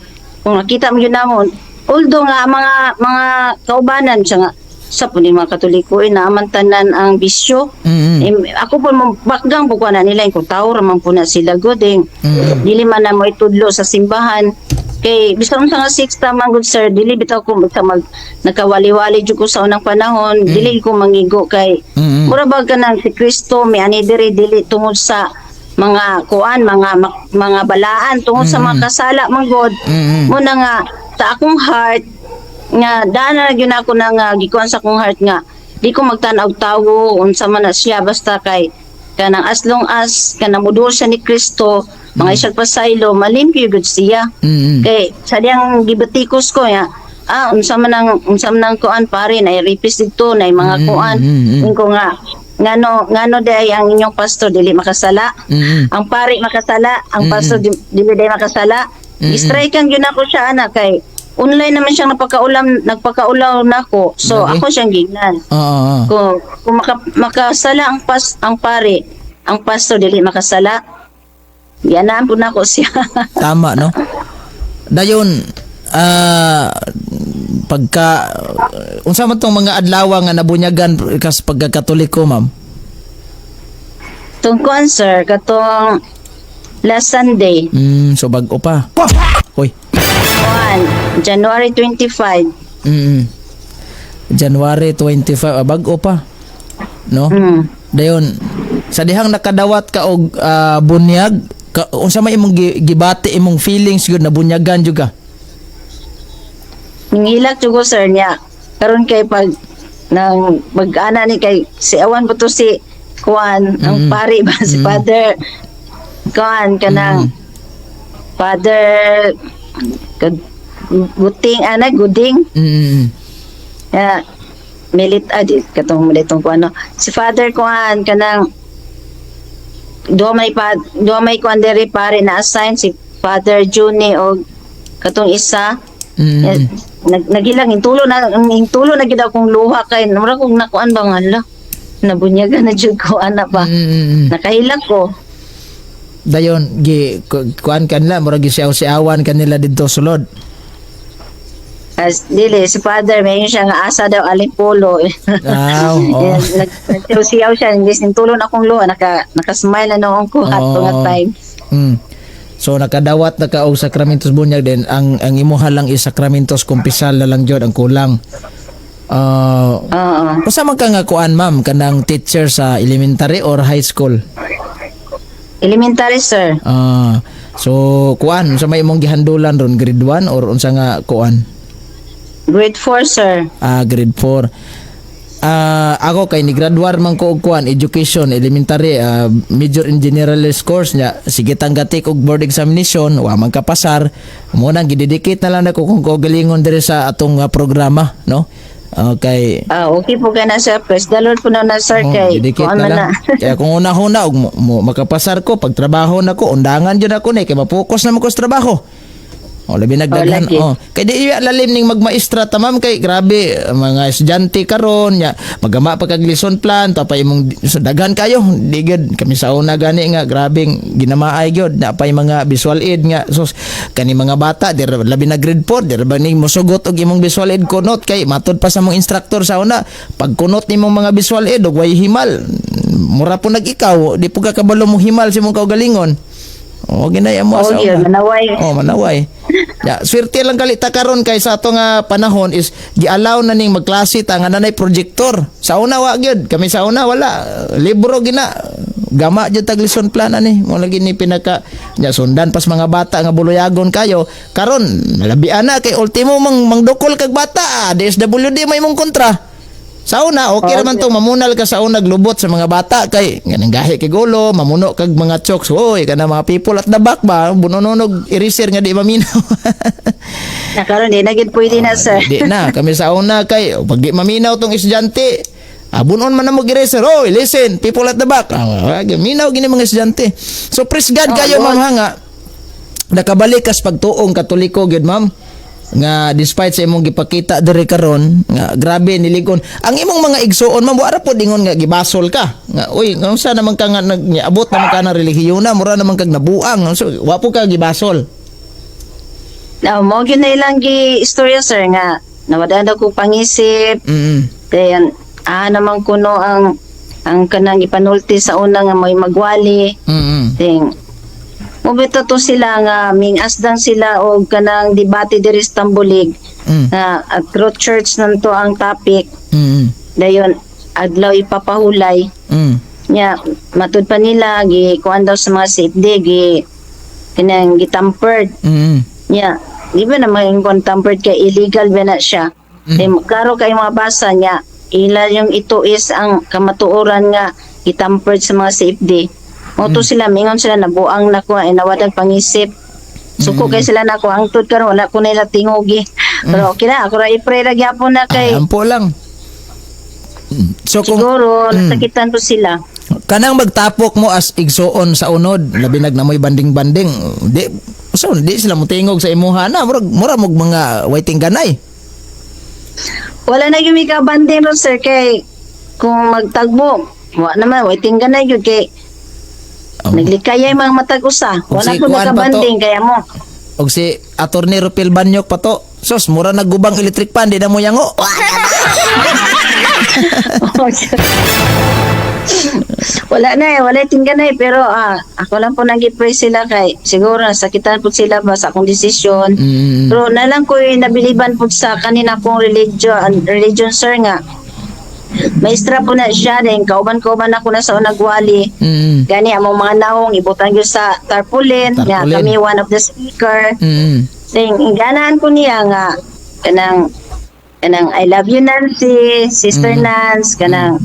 kung nakita mo gyud namo, although nga ang mga kaubanan siya nga sa puning mga Katoliko eh, naaman tanan ang bisyo. Ako po mo bakgang po ko na nila kung tao ra man po na sila goding. Dili man na mo itudlo sa simbahan kay bisan unsa nga sixta man gud, sir, dili bitaw ko sa mag nakawali-wali jud ko sa unang panahon, dili ko mangigo kay mura ba kanang si Kristo mi ani diri dili tungod sa mga kuan, mga balaan, tungod sa mga kasala man god. Muna nga sa akong heart nga daan na gyud ako na nga gikuan sa akong heart nga di ko magtan-aw tawo unsa man na siya, basta kay kanang as long as kanang mudol siya ni Kristo, mga isang pasaylo, malimpyo gud siya. Kay sa diyang gibatikos ko ya, unsa man ang kuan pare na rapist dito na mga kuan. Ko nga ngano day ang inyong pastor dili makasala, ang pari makasala, ang pastor dili day makasala? Strike ang gyud ako siya ana kay online naman siyang napakaulam, nagpakaulaw nako. So Grabe. ako siyang gignan. Oo, oo. Kung makasala ang pari, ang pastor dili makasala. Yanaan po nako siya. Tama no. Dayon pagka unsa man tong mga adlaw nga nabunyagan kas pagka-Katoliko, ma'am? Tungkol, sir, katong last Sunday, So bag-o pa. Hoy. kuan, January 25. January 25, bag-o pa. No? Mm. Dayon sa dihang nakadawat ka og bunyag, Ka, unsa may imong gibati, imong feelings gyud, nabunyagan jud ka? Nangilak jud ko, sir, niya. Karon kay pag nang mag-ana ni kay si awan po to si kuan ang pari ba si Father kuan kanang Father Guting ana Guding. Ya milit adi katong militong kuan no. Si Father kuan kanang duha may pa, duha may kuan diri pare na assign, si Father Juni og katong isa. Eh, nagilang intulo na gid akong luha kay mura kong nakuan ba nga, hala, nabunyagan na jud ko ana ba. Nakahilak ko. Dayon gi kuan kanila, murag gisiaw-siawan kanila didto sulod. As dili si Father may siya nga asa daw aling polo. Ah, oo. Nagsiyaw siya, hindi intulo na akong luha, naka-smile na noong ko ato nga time. So nakadawat na ka og sakramentos bunyag din, ang imuha lang is sakramentos kumpisal na lang jud ang kulang. Ah, Oo. Usa man ka nga kuan, ma'am, kanang teacher sa elementary or high school? Elementary, sir. Ah, so kuan, unsa may imong gihandulan ron, grade 1 or unsa nga kuan? Grade 4, sir. Ah, grade 4. Ah, ako kay ni graduar man ko og kuan, education elementary, major in generalist course nya. Sige, tanggatik og board examination, wa man kapasar mo nang gidedicate na lang nako kung kaugalingon diri sa atong programa, no? Okay. Ah, okay po ka na, sir. Praise the Lord po na na, sir, Oh, kay dedicate kuan na man lang. na. Kaya kung una-una og mo makapasar ko, pagtrabaho na ko, undangan jud ako ni kay mapokus na mo ko sa trabaho. O labi nagdaghan. Oh, lagi. Oh, kay di iya lalim ning magmaestra ta, ma'am, kay grabe mga estudyante karon nya magama pa kag lesson plan ta pa imong so, daghan kayo di gyud kami sa una gani nga grabeng ginamaay gyud na pa mga visual aid nga sus kani mga bata dir labi na grade 4 dir ba ning mosugot og imong visual aid kunot kay matud pa sa mong instructor sa una, pag kunot nimong mga visual aid og way himal, mura po nag ikaw di po ka kabalo mo himal sa imong kaugalingon. O ginaya mo Oh, sa yun, una. manaway. Oh, manaway. Ya, swerte lang kalita karon kay sa ato nga panahon is gialaw na ning magklase ta nga nanay projector. Sa una wa gyud, kami sa una wala, libro gina. Gama jud tag lesson plan ani. Mo lagi ni pinaka nya sundan pas mga bata nga buluyagon kayo. Karon labi ana kay ultimo mang mangdukol kag bata, ah, DSWD may mong kontra. Sa una, okay raman to, mamunal ka sa una, glubot sa mga bata, kay ganang gahi kay gulo, mamuno kag mga chokes, hoy, kana mga people at the back ba, bunononog eraser nga di maminaw. Na karon di na gid pwede na, sir. Di na, kami sa una kay, oh, pag di maminaw tong estudyante, bunon man na mo eraser, hoy, listen, people at the back. Ah, minaw gini mga estudyante. So praise God Oh, kayo, Lord. ma'am, ha, nga nakabalik kas pagtuong Katoliko gyud, ma'am, nga despite sa imong gipakita diri karon nga grabe niligon ang imong mga igsuon, ma'am, wara po dingon nga gibasol ka nga uy, nga unsa naman ka nga nagabot naman ka ng relihiyon na mura naman kag nabuang, so wa po ka gibasol? Na mo gyud na ilang gi istorya, sir, nga nawadaan daw ko pangisip. Then naman kuno ang kanang ipanulti sa una nga may magwali. Then mobito to sila nga ming asdang sila og kanang debate diri sa Tambulig na at Growth Church nanto ang topic. Dayon adlaw ipapahulay nya matud pa nila gi kuan daw sa mga safety gi kanang gitampered. Nya di ba naman yung kung tampered kay illegal ba na siya. Mm. Klaro kay mga basa niya ila yung ito is ang kamatuoran nga gitampered sa mga safety mo to sila mingon sila nabuang na ko ay nawadag pangisip suko kay sila nako ang tud karon wala ko nila tingogi pero okay na ako ra i-pray ra gyapon na kay Ay, ampo lang. So kung siguro nasakitan po sila. Kanang magtapok mo as igsuon sa unod, labi nag namoy banding-banding, di so di sila motingog sa imuha na murag mura mog mga waiting ganay. Wala na yung kabanding ron, sir, kay kung magtagbo wa naman waiting ka na yun kay naglikaya yung mga matag usa. Kung Wala si ko Kuan pa to. nakabanding kaya mo. Og si Attorney Rupil Banyok pa to. Sos, mura naggubang electric pan, di na mo yango. Wala na eh, wala tingga na eh. Pero ako lang po nag-pray sila kay siguro nasakitan po sila ba sa akong desisyon. Pero na lang ko yung nabiliban po sa kanina kong religion, religion, sir, nga. Maestra po na siya din, kauban-kauban ako na sa unag wali. Gani among mga nawong ibutang gyud sa tarpaulin, nga Tarpaulin. kami one of the speaker. Then ganahan ko niya nga kanang "I love you, Nancy, Sister Nance," kanang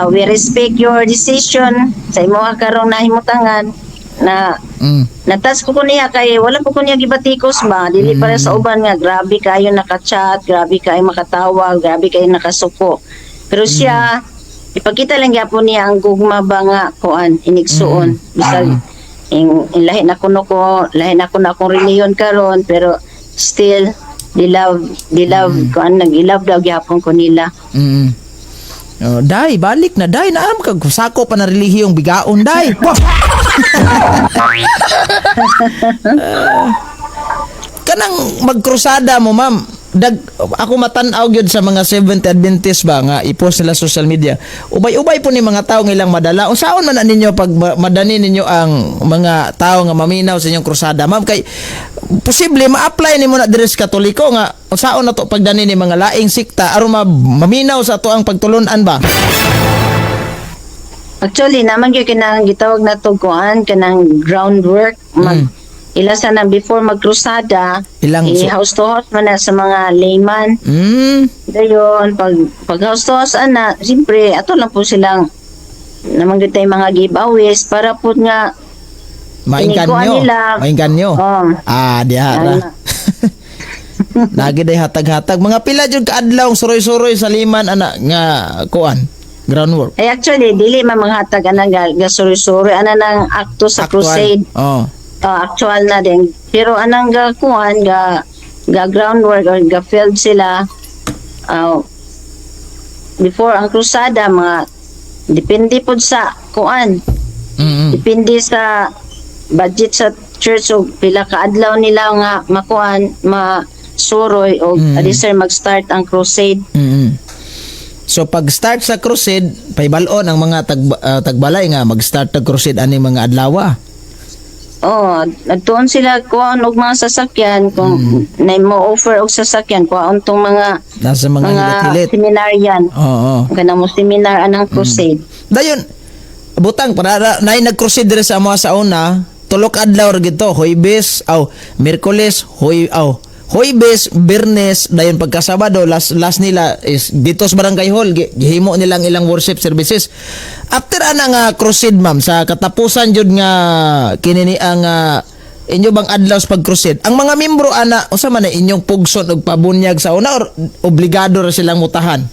"we respect your decision sa imo karong nahimutangan" na natas ko niya kay wala po ko niya gibatikos ba, dili para sa uban nga grabe kayo naka-chat, grabe kayo makatawag, grabe kayo nakasuko, pero siya ipakita lang gyapon niya ang gugma ba nga kuan inigsuon, bisag ing lahi na kuno ko, lahi na kuno akong relihiyon karon, pero still the love kuan, nag-love daw gyapon ko nila. Oh, day, balik na, day. Naam kag sako pa na relihiyong bigaon, day. Wah! Kanang magkrusada mo, ma'am. Dag ako matan-aw gyud sa mga Seventh Adventist ba nga i-post nila sa social media. Ubay-ubay po ni mga tao nga ilang madala. Unsaon man na ninyo pag madani ninyo ang mga tao nga maminaw sa inyong krusada, ma'am, kay posible ma-apply nimo na diri sa Katoliko nga unsaon na to pagdani ni mga laing sikta aron maminaw sa ato ang pagtulun-an ba? Actually, naman gyud kanang gitawag na to kuan, kanang groundwork, mag ila sa na before magkrusada, Ilang i house to house man na sa mga layman. Dayon pag house to house ana, siyempre ato lang po silang naman gyud tay mga giveaways para po nga Maingkan Inikuan nyo. nila. Maingkan nyo. Oh. Ah, diha ra. Ana. Lagi day hatag-hatag. Mga pila jud kaadlaw suroy-suroy sa liman ana nga kuan. Groundwork. Eh, actually dili man manghatag ana ga suri-suri ana nang akto sa Actual. crusade. Oh. Actual na din. Pero anang ga kuan ga groundwork or ga field sila before ang krusada, mga depende pod sa kuan, depende sa budget sa church o pila ka adlaw nila nga makuan, masuroy o adi sir mag-start ang crusade. So pag start sa crusade, paibal-on ang mga tagbalay nga mag-start ang crusade ani mga adlawa. Oh, nagtuon sila kuan og mga sasakyan kung na mo offer og sasakyan kuan tong mga Nasa mga mga hilit-hilit. seminaryan. Oo. Kana mo seminar anang crusade. Dayon butang para nay nag-crusade diri sa amo sa una, tulok adlaw ra gito, Huwebes, aw, Miyerkules, Huy aw, Huwebes, Biyernes, dayon pagka Sabado, last last nila is dito sa Barangay Hall, gihimo nilang ilang worship services. After ana nga crusade, ma'am, sa katapusan jud nga kini ni ang inyo bang adlaw sa pag-crusade, ang mga membro ana, unsa man na inyong pugson og pabunyag sa una or obligado ra silang mutahan?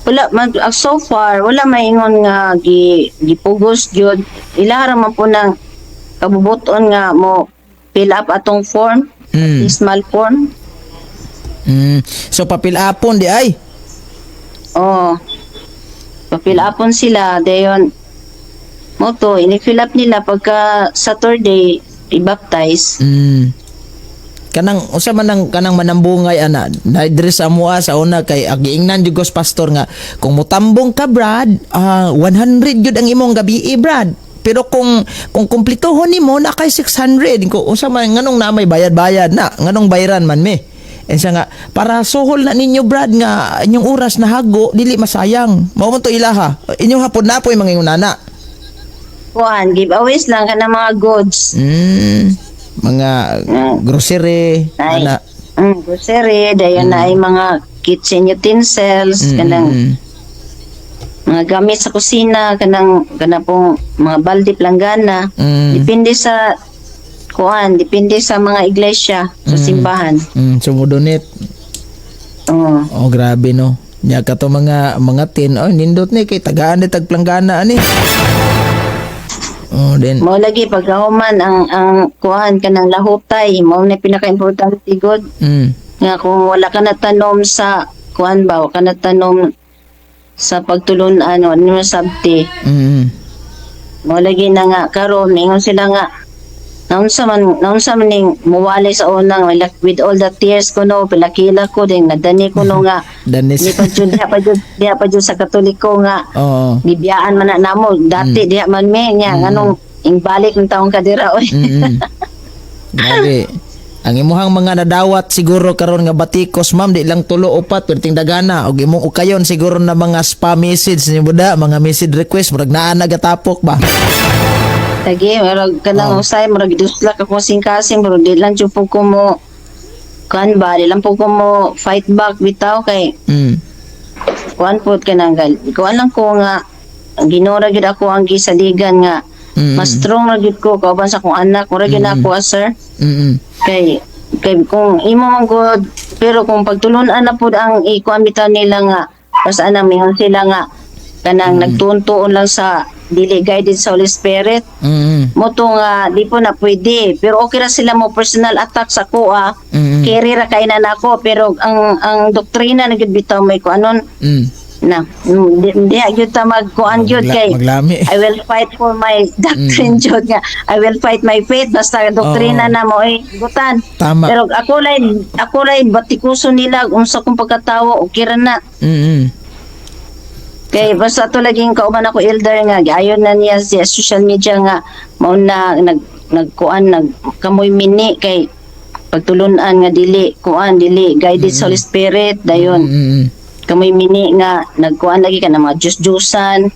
Wala man so far wala maingon nga gipugos gyud. Ila ra man po nang kabubuton nga mo fill up atong form, small form. So papilapon di ay. Oh. Pa-fill upon sila dayon mo to ini-fill up nila, pagka Saturday i-baptize. Kanang usa man ang kanang manambungay ana na diri sa amoa sa una kay giingnan jud ko sa pastor nga kung mutambong ka, Brad, 100 jud ang imong gabi, Brad. Pero kung kumplitohon nimo na kay 600 ko, unsa man nganong na may bayad-bayad na, nganong bayaran man mi? Eh siya nga para suhol na ninyo, Brad, nga inyong oras na hago dili masayang. Mao man to ilaha. Inyong hapon na po yung mga ingunana. Kuan, giveaways lang kanang mga goods. Mga grocery Ay. ana. Grocery, dayon na ay mga kitchen utensils, kanang mga gamit sa kusina, kanang kana pong mga balde, planggana. Depende sa kuan, depende sa mga iglesia, sa simbahan. Sumudonit. Oo. Oh, grabe no. Nya kato mga tin, oh nindot ni kay tagaan ni tag planggana ani. Oh, then Mao lagi pagkahuman ang kuan kanang lahutay, mao na pinaka-importante god nga kung wala ka na tanom sa kuan ba, wala ka na tanom sa pagtulunan, wala mo sabti. Mao lagi na nga karon ningon sila nga naunsa man ning muwali sa unang like with all the tears ko no pilakila ko din nadani ko no nga Danis. di pa jud diha pa jud sa Katoliko nga gibiyaan man na namo dati diha man mi niya nganong ing balik ng taong kadira oy. Grabe. Ang imuhang mga nadawat siguro karon nga batikos, ma'am, di lang tulo, upat, perting dagana og imong ukayon siguro na mga spam message ni buda, mga message request, murag naa nagatapok ba. Lagi, murag kanang usay, murag giduslak ako sing-kasing, murag di lang jud po ko mo kuan ba, di lang po ko mo fight back bitaw kay kuan po kanang kuan lang ko nga ang Ginoo ra gyud ako ang gisaligan nga mas strong ra gyud ko kauban sa akong anak, murag gyud ako ah, sir. Kay kay kung imo man gud, pero kung pagtulunan na pud ang ikuan bitaw nila nga basta anang mingon sila nga kanang nagtuon-tuon lang sa dili guided sa Holy Spirit, mo to nga di po na pwede, pero okay ra sila mo personal attack sa ko ah, carry ra kay na nako, pero ang doktrina na gyud bitaw may kuanon na di gyud ta magkuan gyud kay Maglami. I will fight for my doctrine jud nga I will fight my faith basta doktrina na mo ay gutan. Pero ako lay batikuso nila unsa kong pagkatawo, okay ra na. Kay basta to laging kauban ako elder nga giayon na niya sa social media nga mao na nag nagkuan nag kamoy mini kay pagtulunan nga dili kuan, dili guided sa Holy Spirit dayon kamoy mini nga nagkuan lagi ka ng mga Diyos-Diyosan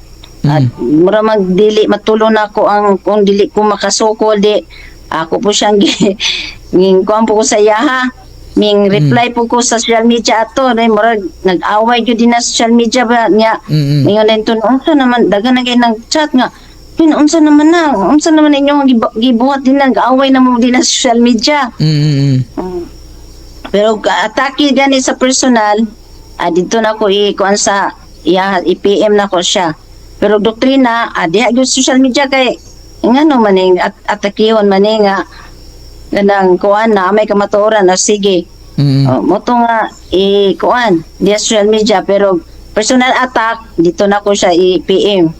at mura mag dili matulo na ako ang kung dili ko makasukol, di ako po siyang nging kuan po ko sa iyaha, ming reply po ko sa social media ato dahil murag nag-away gyud din na social media ba niya. Ngayon din to, unsa naman daghan na kay nag-chat nga, "Yun, unsa naman na, unsa naman inyong gibuhat din, nag-away na mo din na social media." Pero atake gani sa personal, dito na ko i-kuan sa iya, i-PM na ko siya. Pero doktrina, diha gyud social media kay ngano man ning atakihon man ni nga kanang kuan na may kamatuoran na sige. Oh, mo to nga i-kuan diha social media, pero personal attack dito na ko siya i-PM.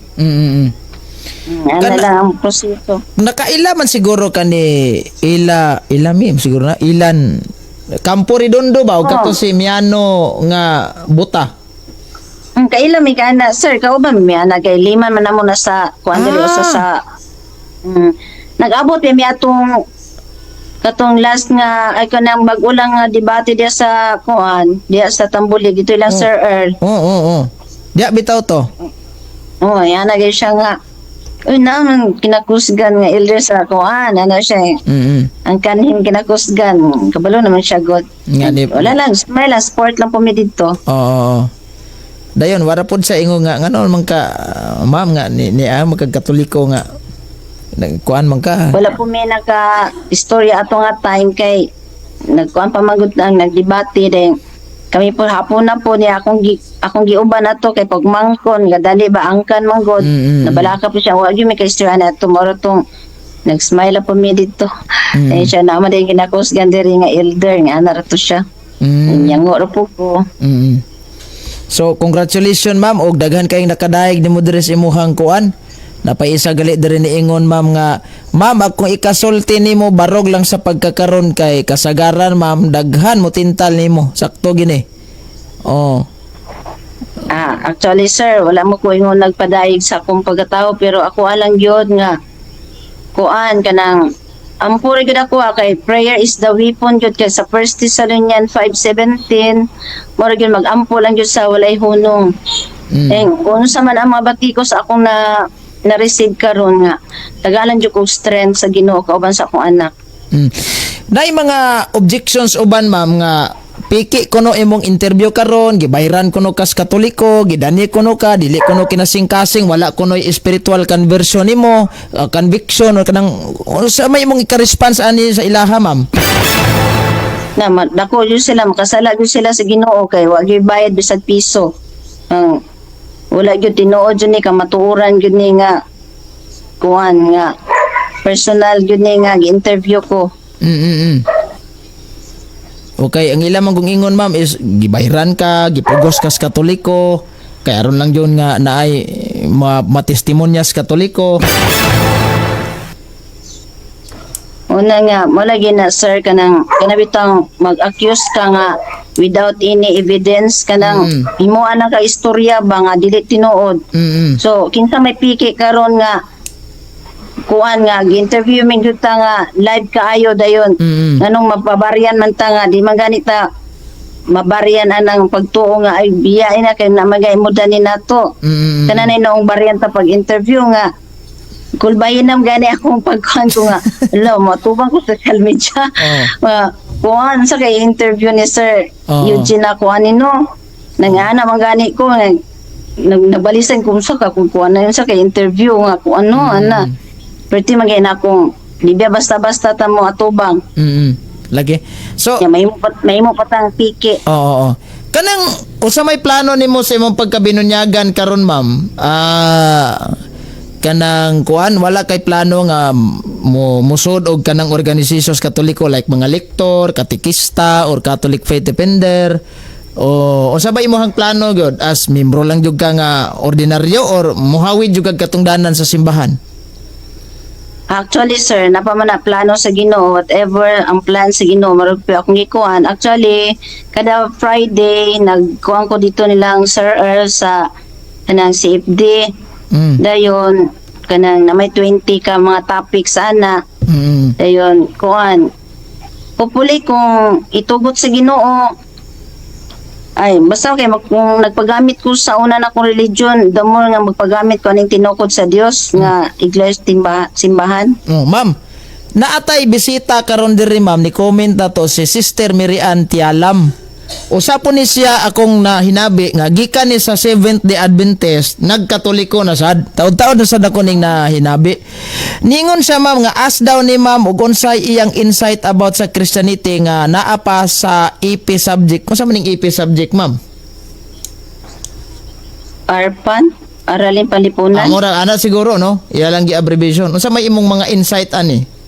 Ano lang ang proseso. Nakaila man siguro ka ni ila ila mim siguro na ilan Campo Redondo ba o kato si Miano nga buta. Ang kaila may kana sir, kauban may ana kay lima man namo na sa kuan diri usa sa nag-abot mi atong katong last nga ay kanang bag-o lang nga debate diya sa kuan diya sa Tambulig dito lang, Sir Earl. Oo. Diya bitaw to. Oh, yan na gyud siya nga. Uy, naman kinakusgan nga elder sa kuan, ano siya eh. Ang kanhin kinakusgan, kabalo naman siya god. Nga ni Wala lang, smile lang, sport lang po mi didto. Oo. Dayon wara pod sa ingo nga ngano man ka ma'am nga ni magkatoliko nga nagkuan man ka. Wala po may naka istorya ato nga time kay nagkuan pa man gud ang nagdebate din kami po hapon na po niya akong giuban na to kay pagmangkon gadali ba angkan man god. Nabalaka po siya, wa gyud may kaistorya na tomorrow tong nag-smile na po mi didto. Eh siya naman din ginakusgan diri nga elder nga ana ra to siya. Yango ra po ko. So congratulations, ma'am, og daghan kayong nakadayeg nimo diri sa imuhang kuan. Napaisa gali diri ni ingon, ma'am, nga ma'am akong ikasulti nimo barog lang sa pagkakaron kay kasagaran, ma'am, daghan mo tintal nimo. Sakto gini. Oh. Ah, actually sir, wala mo ko ingon nagpadayeg sa akong pagkatao, pero ako alang gyud nga kuan kanang ampo ra gyud ako ah, kay prayer is the weapon gyud kay sa 1 Thessalonians 5:17 mura gyud mag-ampo lang gyud sa walay hunong. Eh, kung unsa man ang mga batikos akong na na-receive karon nga tagalan jud kog strength sa Ginoo kauban sa akong anak. Nay mga objections uban, ma'am, nga piki kuno imong interview karon, gibayran kuno kas Katoliko, gidani kuno ka, dili kuno kinasingkasing, wala kuno spiritual conversion nimo, conviction or kanang unsa may imong ika-response ani sa ilaha, ma'am? Na dako jud sila, makasala jud sila sa Ginoo kay wa gyud bayad bisag piso. Ang wala gyud tinuod jud ni kamatuoran gyud ni nga kuan nga personal gyud ni nga gi-interview ko. Okay, ang ila man kung ingon, ma'am, is gibayran ka, gipugos ka sa Katoliko, kay aron lang yun nga naay matestimonya sa Katoliko. Una nga mo lagi na sir kanang kanabitang mag-accuse ka nga without any evidence kanang himuan na ka istorya ba nga dili tinuod. So kinsa may piki karon nga Kuan nga gi-interview mi gyud ta nga live kaayo dayon. Nganong mapabaryan man ta nga di man gani ta mabaryan anang pagtuo nga ay biyain na kay na magay mo dani nato. Kanan ay noong baryan ta pag interview nga kulbayin nam gani akong pagkuan ko nga ala matubang ko sa social media. Nga kuan sa kay interview ni Sir Eugene ako ani no. Nangana man gani ko nga nabalisan ko sa ka kung kuan na yun sa kay interview nga kung ano ana. Perti man gani akong di ba basta-basta ta mo atubang. Lagi. So, Ya mahimo pa tang piki. Oo. Kanang usa may plano nimo sa imong pagkabinunyagan karon, ma'am? Kanang kuan, wala kay plano nga mo musod og kanang organizations Katoliko like mga lektor, katekista or Catholic faith defender o unsa ba imong plano gyud, as membro lang jud ka nga ordinaryo or muhawid jud kag katungdanan sa simbahan? Actually, sir, napa man na plano sa Ginoo, whatever ang plan sa Ginoo, marag pa akong gikuan. Actually, kada Friday nagkuan ko dito nilang Sir Earl sa kanang CFD. Dayon kanang na may 20 ka mga topics ana. Dayon kuan. Hopefully kung itugot sa Ginoo, ay basta kay kung nagpagamit ko sa una na kong religion, the more nga magpagamit ko aning tinukod sa Dios nga iglesia, timba, simbahan. Oh, ma'am, naatay bisita karon diri, ma'am, ni comment na to si Sister Mirian Tialam. Usa po ni siya akong nahinabi nga gikan ni sa Seventh Day Adventist, nagkatoliko na sad. Taod-taod na sad ako ning nahinabi. Ningon siya, ma'am, nga ask daw ni ma'am ug unsay iyang insight about sa Christianity nga naa pa sa AP subject. Kung sa man ning AP subject, ma'am? Arpan, Aralin Panlipunan. Amo ra ana siguro, no? Iya lang gi-abbreviation. Unsa may imong mga insight ani?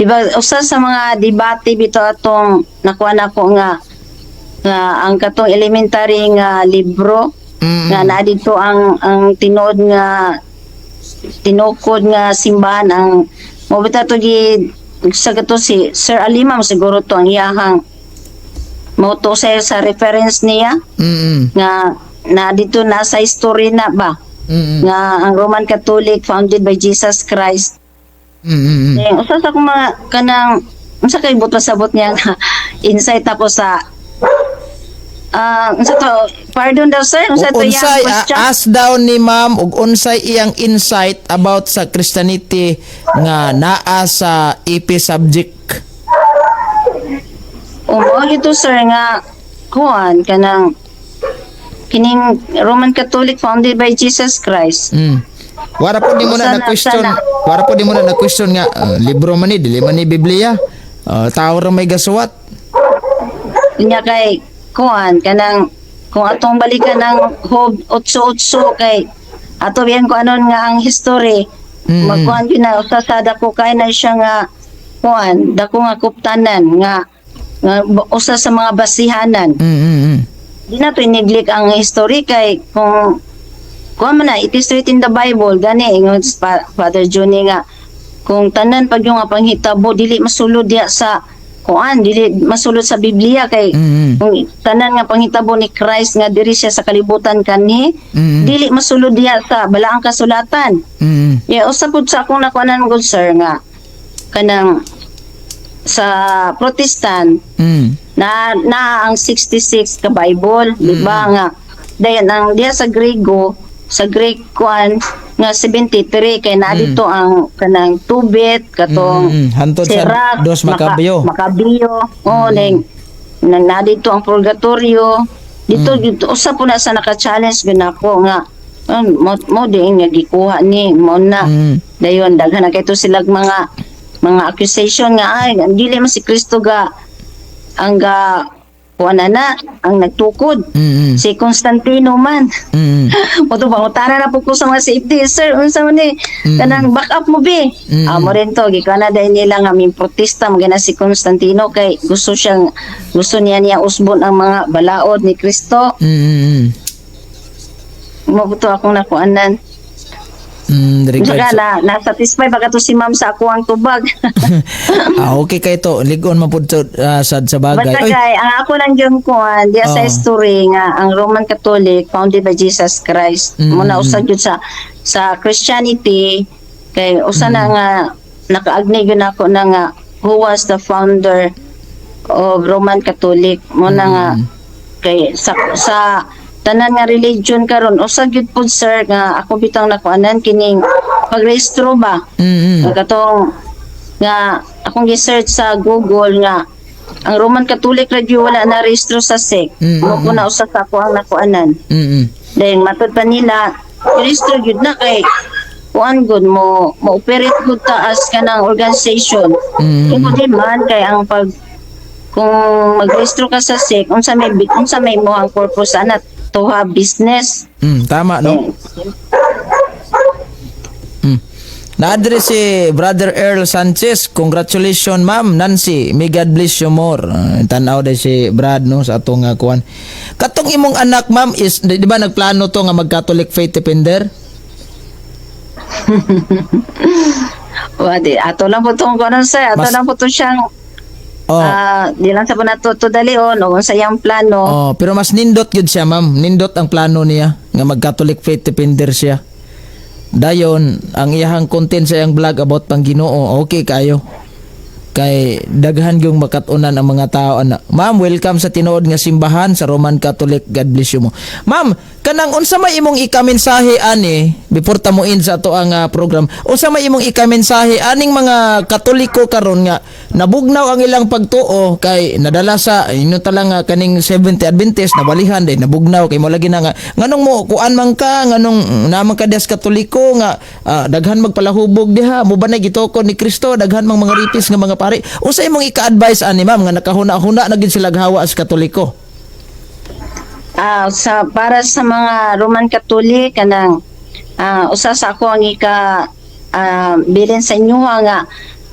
Diba, usa sa mga debate bito atong nakuha nako nga nga ang katong elementary nga libro nga naa dito ang tinuod nga tinukod nga simbahan, ang mo bitaw to gi sa kato si Sir Alima mo siguro to ang iyahang mo to sa reference niya nga na dito na sa history na ba nga ang Roman Catholic founded by Jesus Christ. Eh, usa sa akong mga kanang unsa kay buot pasabot niya nga insight ako sa unsa to, pardon daw, sir, unsa to iyang Unsay question? Ask daw ni ma'am ug unsay iyang insight about sa Christianity nga naa sa AP subject. O mao gito, sir, nga kuan kanang kining Roman Catholic founded by Jesus Christ. Wara po di mo na Sana- na question. sana. Wara po di mo na na question nga libro man ni, dili man ni Biblia. Tao ra may gasuwat. Unya kay kuan kanang kung atong balikan ang Job 8:8 kay ato biyan ko anon nga ang history, magkuan gyud na usa sa dako kay na siya nga kuan dako nga kuptanan nga nga usa sa mga basihanan. Di na to i-neglect ang history kay kung kuan man na, it is written in the Bible gani ingon Father Johnny nga kung tanan pag yung nga panghitabo dili masulod diya sa kuan, dili masulod sa Biblia kay kung tanan nga panghitabo ni Christ nga diri siya sa kalibutan kanhi dili masulod diya sa balaang kasulatan. Yeah, usa pud sa akong nakuanan gud, sir, nga kanang sa Protestant na na ang 66 ka Bible, di ba, nga dayon ang diya sa Grego, sa Greek kuan nga 73 kay naa dito ang kanang Tobit katong Hantod sa Sirach, Dos Macabeo. Macabeo. Oh, ning nang na dito ang Purgatorio. Dito dito usa po na sa naka-challenge gyud nako nga mo di nga gikuha ni mo na. Dayon daghan na kay to silag mga accusation nga ay dili man si Kristo ga ang ga kuan na na ang nagtukod. Si Constantino man. Mo to pangutana na po ko sa mga safety, sir, unsa man ni kanang back up mo bi? Mo rin to gikan na dahil nila nga min protesta mo gina si Constantino kay gusto niya niya usbon ang mga balaod ni Kristo. Mo to akong nakuanan. Regards. Saka na satisfy ba kato si ma'am sa ako ang tubag? Ah, okay kay to. Ligon man pud to, sad sa bagay. Basta Oy, kay ang ako lang gyud kuan diya sa history nga ang Roman Catholic founded by Jesus Christ. Muna usa gyud sa Christianity kay usa na nga nakaagni gyud ako na nga who was the founder of Roman Catholic mo na nga kay sa tanan nga religion karon usa gyud pud, sir, nga ako bitang nakuanan kining pagrehistro ba. Katong nga akong gi-search sa Google nga ang Roman Catholic radio wala na rehistro sa SEC. Mo po na usa sa ako ang nakuanan. Then matud pa nila rehistro gyud na kay kuan gud mo mo operate gud ta as kanang organization. Kung di man kay ang pag kung magrehistro ka sa SEC, unsa may mo ang purpose ana to have business. Tama, no? Na-address si Brother Earl Sanchez. Congratulations, Ma'am Nancy. May God bless you more. Tanaw day si Brad, no, sa atong kuan. Katong imong anak, ma'am, is di ba nagplano to nga mag-Catholic Faith Defender? Wa di ato lang po tong kuan, sir. Ato lang po to siyang di lang sa po nato to dalion o sa iyang plano. Oh, pero mas nindot gyud siya, ma'am. Nindot ang plano niya nga mag-Catholic Faith Defender siya. Dayon, ang iyahang content sa iyang vlog about pang Ginoo, okay kayo. Kay daghan yung makat-unan ang mga tao ana. Ma'am, welcome sa tinuod nga simbahan sa Roman Catholic. God bless you mo. Ma'am, kanang unsa may imong ikamensahe ani before tamuin sa ato ang program? Unsa may imong ikamensahe aning mga Katoliko karon nga nabugnaw ang ilang pagtuo kay nadala sa inyo tala nga kaning Seventh Adventist, nabalihan day nabugnaw kay mo lagi na nga nganong mo kuan man ka, nganong naman ka des Katoliko nga daghan magpalahubog diha mo ba na gitokod ni Kristo, daghan mang mga rapist nga mga pare? Unsa imong ika-advise ani, ma'am, nga nakahuna-huna na gid sila hawa as Katoliko? Sa para sa mga Roman Catholic kanang usa sa ako ang ika bilin sa inyo nga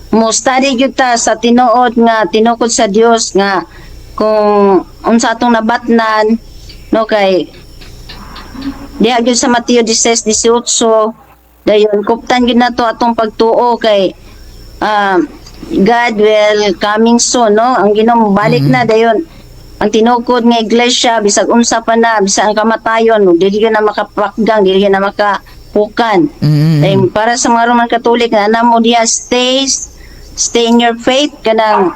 mo study gyud ta sa tinuod nga tinukod sa Dios nga kung unsa atong nabatnan, no, kay diha gyud sa Mateo 16:18. Dayon kuptan gyud nato atong pagtuo kay God will coming soon, no, ang Ginoo balik na. Dayon ang tinukod nga iglesia, bisag unsa pa na, bisag ang kamatayon, dili gyud na makapakgang, dili gyud na makapukan. Dahil para sa mga Roman Catholic nga namo diha, stay stay in your faith, kanang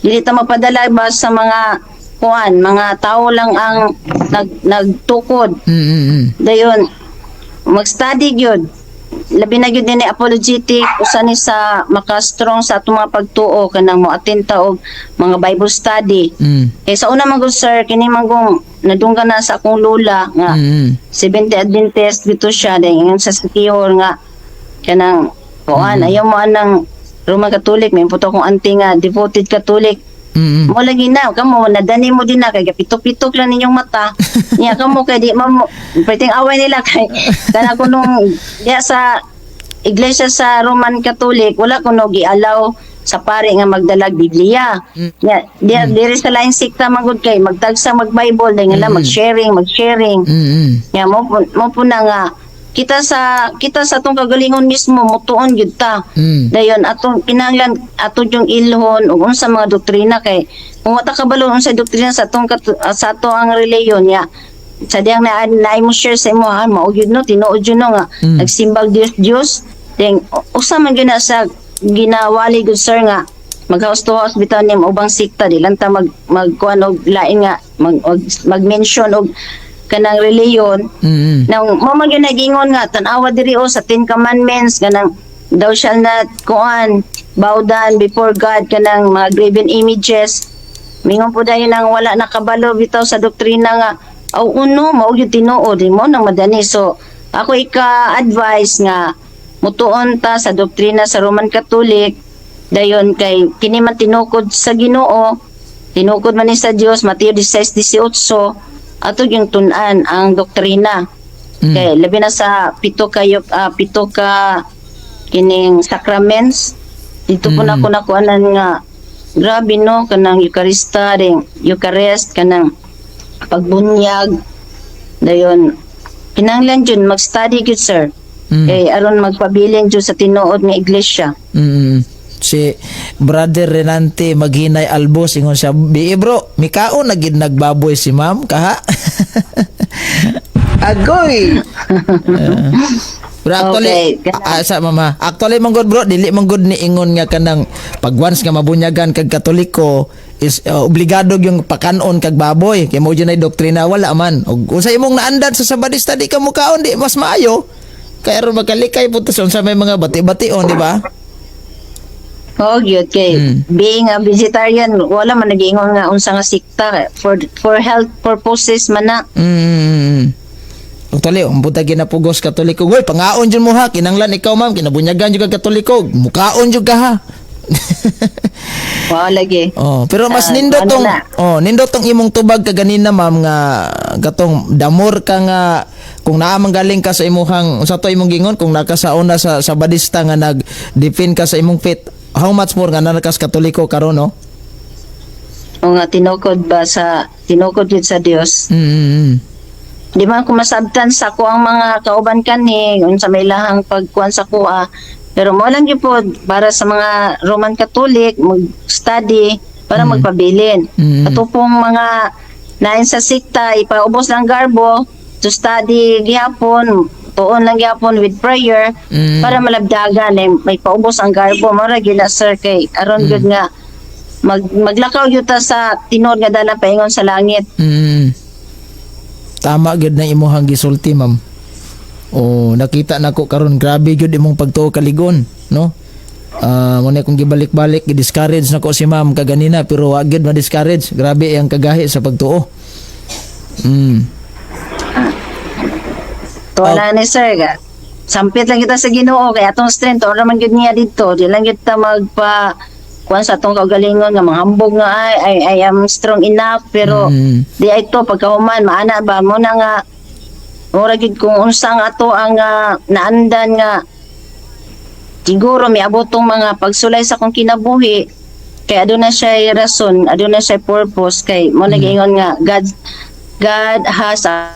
dili ta mapadala ba sa mga kuan, mga tao lang ang nagtukod. Dayon mag-study gyud, labi na gyud ni apologetic, usa ni sa maka-strong sa atong mga pagtuo kanang mo attend ta og mga Bible study. Kay sa una man gud, sir, kini man gong nadunggan na sa akong lula nga Seventh Adventist dito siya, dahil ingon sa Sikihor nga kanang kuan, ayaw mo anang Roman Catholic. May puto akong auntie nga devoted Catholic. Mo lagi na kamo nadani mo din na kay pitok-pitok lang ninyong mata niya kamo kay di man mo perting away nila kay kana ko nung diya sa iglesia sa Roman Catholic wala ko no gialaw sa pare nga magdalag Biblia. Nya diya diri sa laing sikta man gud kay magtagsa mag Bible dahil nga mag-sharing mag-sharing. Nya mo po na nga kita sa atong kagalingon mismo mutuon gyud ta. Dayon atong kinahanglan ato yung ilhon ug unsa mga doktrina kay kung wala kabalo unsa doktrina sa ato ang relihiyon niya sa diyang na na mo share sa imo ha, mao gyud no, tinuod gyud no nga nagsimbag Dios Dios. Then usa man gyud na sa ginawali gud, sir, nga mag house to house bitaw nim ubang sikta, di lang ta mag magkuan og lain nga mag-mention og kanang relihiyon. Nang mo man gyud nagingon nga tan-awa diri o sa Ten Commandments kanang thou shall not kuan bow down before God kanang mga graven images. Mingon po dayon ang wala nakabalo bitaw sa doktrina nga aw uno mao gyud tinuod mo nang madani. So ako ika-advise nga mutuon ta sa doktrina sa Roman Catholic, dayon kay kini man tinukod sa Ginoo, tinukod man ni sa Dios, Mateo 16:18, ato yung tun-an ang doktrina. Kay labi na sa pito kayo pito ka kining sacraments dito po na ko nakuanan nga grabe no, kanang Eucharista ring Eucharist, kanang pagbunyag. Dayon kinahanglan jud mag-study gyud, sir. Kay aron magpabilin jud sa tinuod nga iglesia. Si Brother Renante Maghinay Albos, ingon siya, "Bi bro, mikaon na gid nagbaboy si ma'am kaha." Agoy. Bro, actually, Okay, ah, sa mama, actually man gud bro, dili man gud ni ingon nga kanang pag once nga mabunyagan kag Katoliko is obligado yung pakanon kag baboy. Kay mo ay doktrina, wala man. Og unsa imong naandan sa Sabadista, di ka mukaon, di mas maayo. Kaya aron makalikay po ta sa unsa may mga bati-bation, di ba? Oo, gyud kay being a vegetarian, wala man nag-ingon nga unsa nga sikta, for health purposes man na. Actually, ang buta ginapugos Katoliko. Hoy, pangaon jud mo ha. Kinanglan ikaw ma'am, kinabunyagan jud kag Katoliko. Mukaon jud ka ha. Wala lagi. Oh, pero mas Ah, nindot ano tong na? oh, nindot tong imong tubag kaganina ma'am nga katong damor ka nga kung naa man galing ka sa imuhang, sa to imong gingon, kung nakasauna sa Sabadista nga nag-defend ka sa imong faith, how much more nga naa ka sa Katoliko karon, no? O nga tinukod ba sa tinukod jud sa Dios. Di man ko masabtan sa ko ang mga kauban kani unsa may ilahang pagkuan sa kuha. Pero mo lang gyud po para sa mga Roman Catholic mag-study para magpabilin. Ato pong mga lain sa sikta, ipaubos lang garbo to study gihapon, tuon lang gihapon with prayer para malabdagan eh, may paubos ang garbo mara gina sir, kay aron gyud nga maglakaw gyud ta sa tinuod nga dalan paingon sa langit. Tama gyud na imuhang gisulti, ma'am. Oh, nakita nako karon, grabe gyud imong pagtuo kaligon, no? Ah, mo na kung gibalik-balik, gi-discourage nako si ma'am kaganina, pero wa gyud ma-discourage. Grabe ang kagahi sa pagtuo. To wala ni sir ga. Sampit lang kita sa Ginoo kay atong strength ora man gyud niya didto. Di lang gyud ta magpa kuan sa atong kaugalingon nga manghambog nga ay, I am strong enough, pero di ay to pagkahuman maana ba mo na nga mura gyud kung unsa nga ato ang naandan nga siguro miabot tong mga pagsulay sa akong kinabuhi kay aduna siya rason, aduna siya purpose, kay mo nag-ingon nga God has a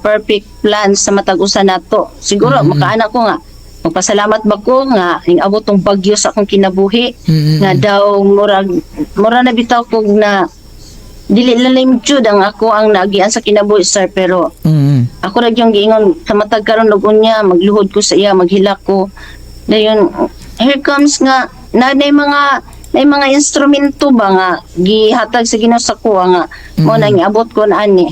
perfect plan sa matag usa nato. Siguro makaana ko nga magpasalamat ba ko nga ning abot tong bagyo sa akong kinabuhi nga daw murag mura na bitaw kog na dili lalim jud ang ako ang naagian sa kinabuhi sir, pero ako ra yung giingon sa matag karon ug unya magluhod ko sa iya, maghilak ko. Dayon here comes nga na may mga instrumento ba nga gihatag sa Ginoo sa kuha nga mo nang iabot ko na ani.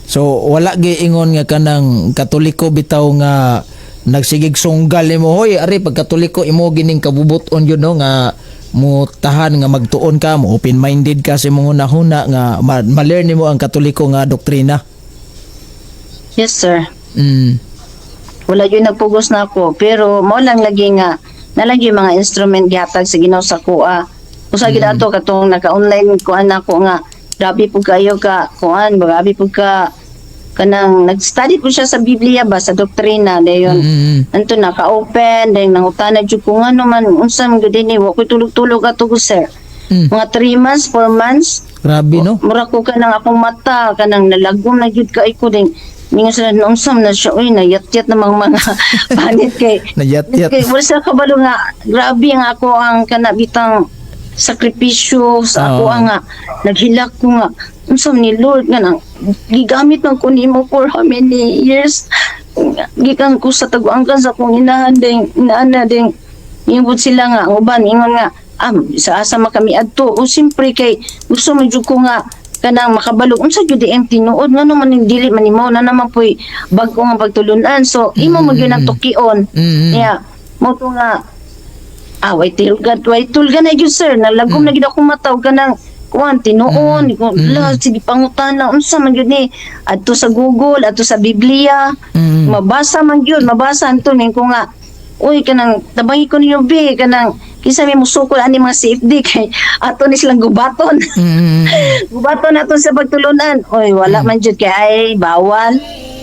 So wala giingon nga kanang Katoliko bitaw nga nagsigig sunggal nimo, "Hoy, ari pag Katoliko imo gining kabubut-on yun," no, nga mo tahan nga magtuon ka mo, open minded ka sa imong hunahuna nga ma-learn nimo ang Katoliko nga doktrina. Yes sir. Wala yun nagpugos na ako, pero mo lang lagi nga nalagi yung mga instrument gihatag sa Ginoo sa kuha. Usa gid ato katong naka-online kuan nako nga grabe pud kayo ka kuan, grabe pud ka kanang nag-study po siya sa Biblia ba, sa doktrina dayon. Anto naka-open dayon nangutana jud ko ngano man, unsa man gud ini, wa ko tulog-tulog ato ko sir. Mga 3 months, 4 months. Grabe, no? Mura ko kanang akong mata kanang nalagom na jud kay ko din. Ningon sila, unsa man na siya, uy, nayat-yat namang mga panit kay Nayat-yat. kay wala sila kabalo nga grabe nga ako ang kana bitang sakripisyo sa ako ang nga naghilak ko nga unsa man ni Lord nga nang gigamit man ko nimo for how many years gikan ko sa taguangkan sa akong inahan ding inaana ding. Ingon sila nga ang uban ingon nga sa asa man kami adto o siyempre kay gusto man jud ko nga kanang makabalo unsa jud ang tinuod, ngano man ning dili man nimo na naman poy bag-o nga pagtulunan, so imo man gyud ang tukion. Niya mo to nga way tulga na gyud sir, nalagom na gyud akong mata og kanang kuan tinuon ko la, sige pangutana unsa man gyud ni adto sa Google, adto sa Biblia. Mabasa man gyud, mabasa anto ning ko nga uy kanang tabangi ko ninyo be, kanang kinsa may musukol ani mga CFD kay ato ni silang gubaton. Gubaton nato sa pagtulunan. Oy, wala man jud kay ay bawal.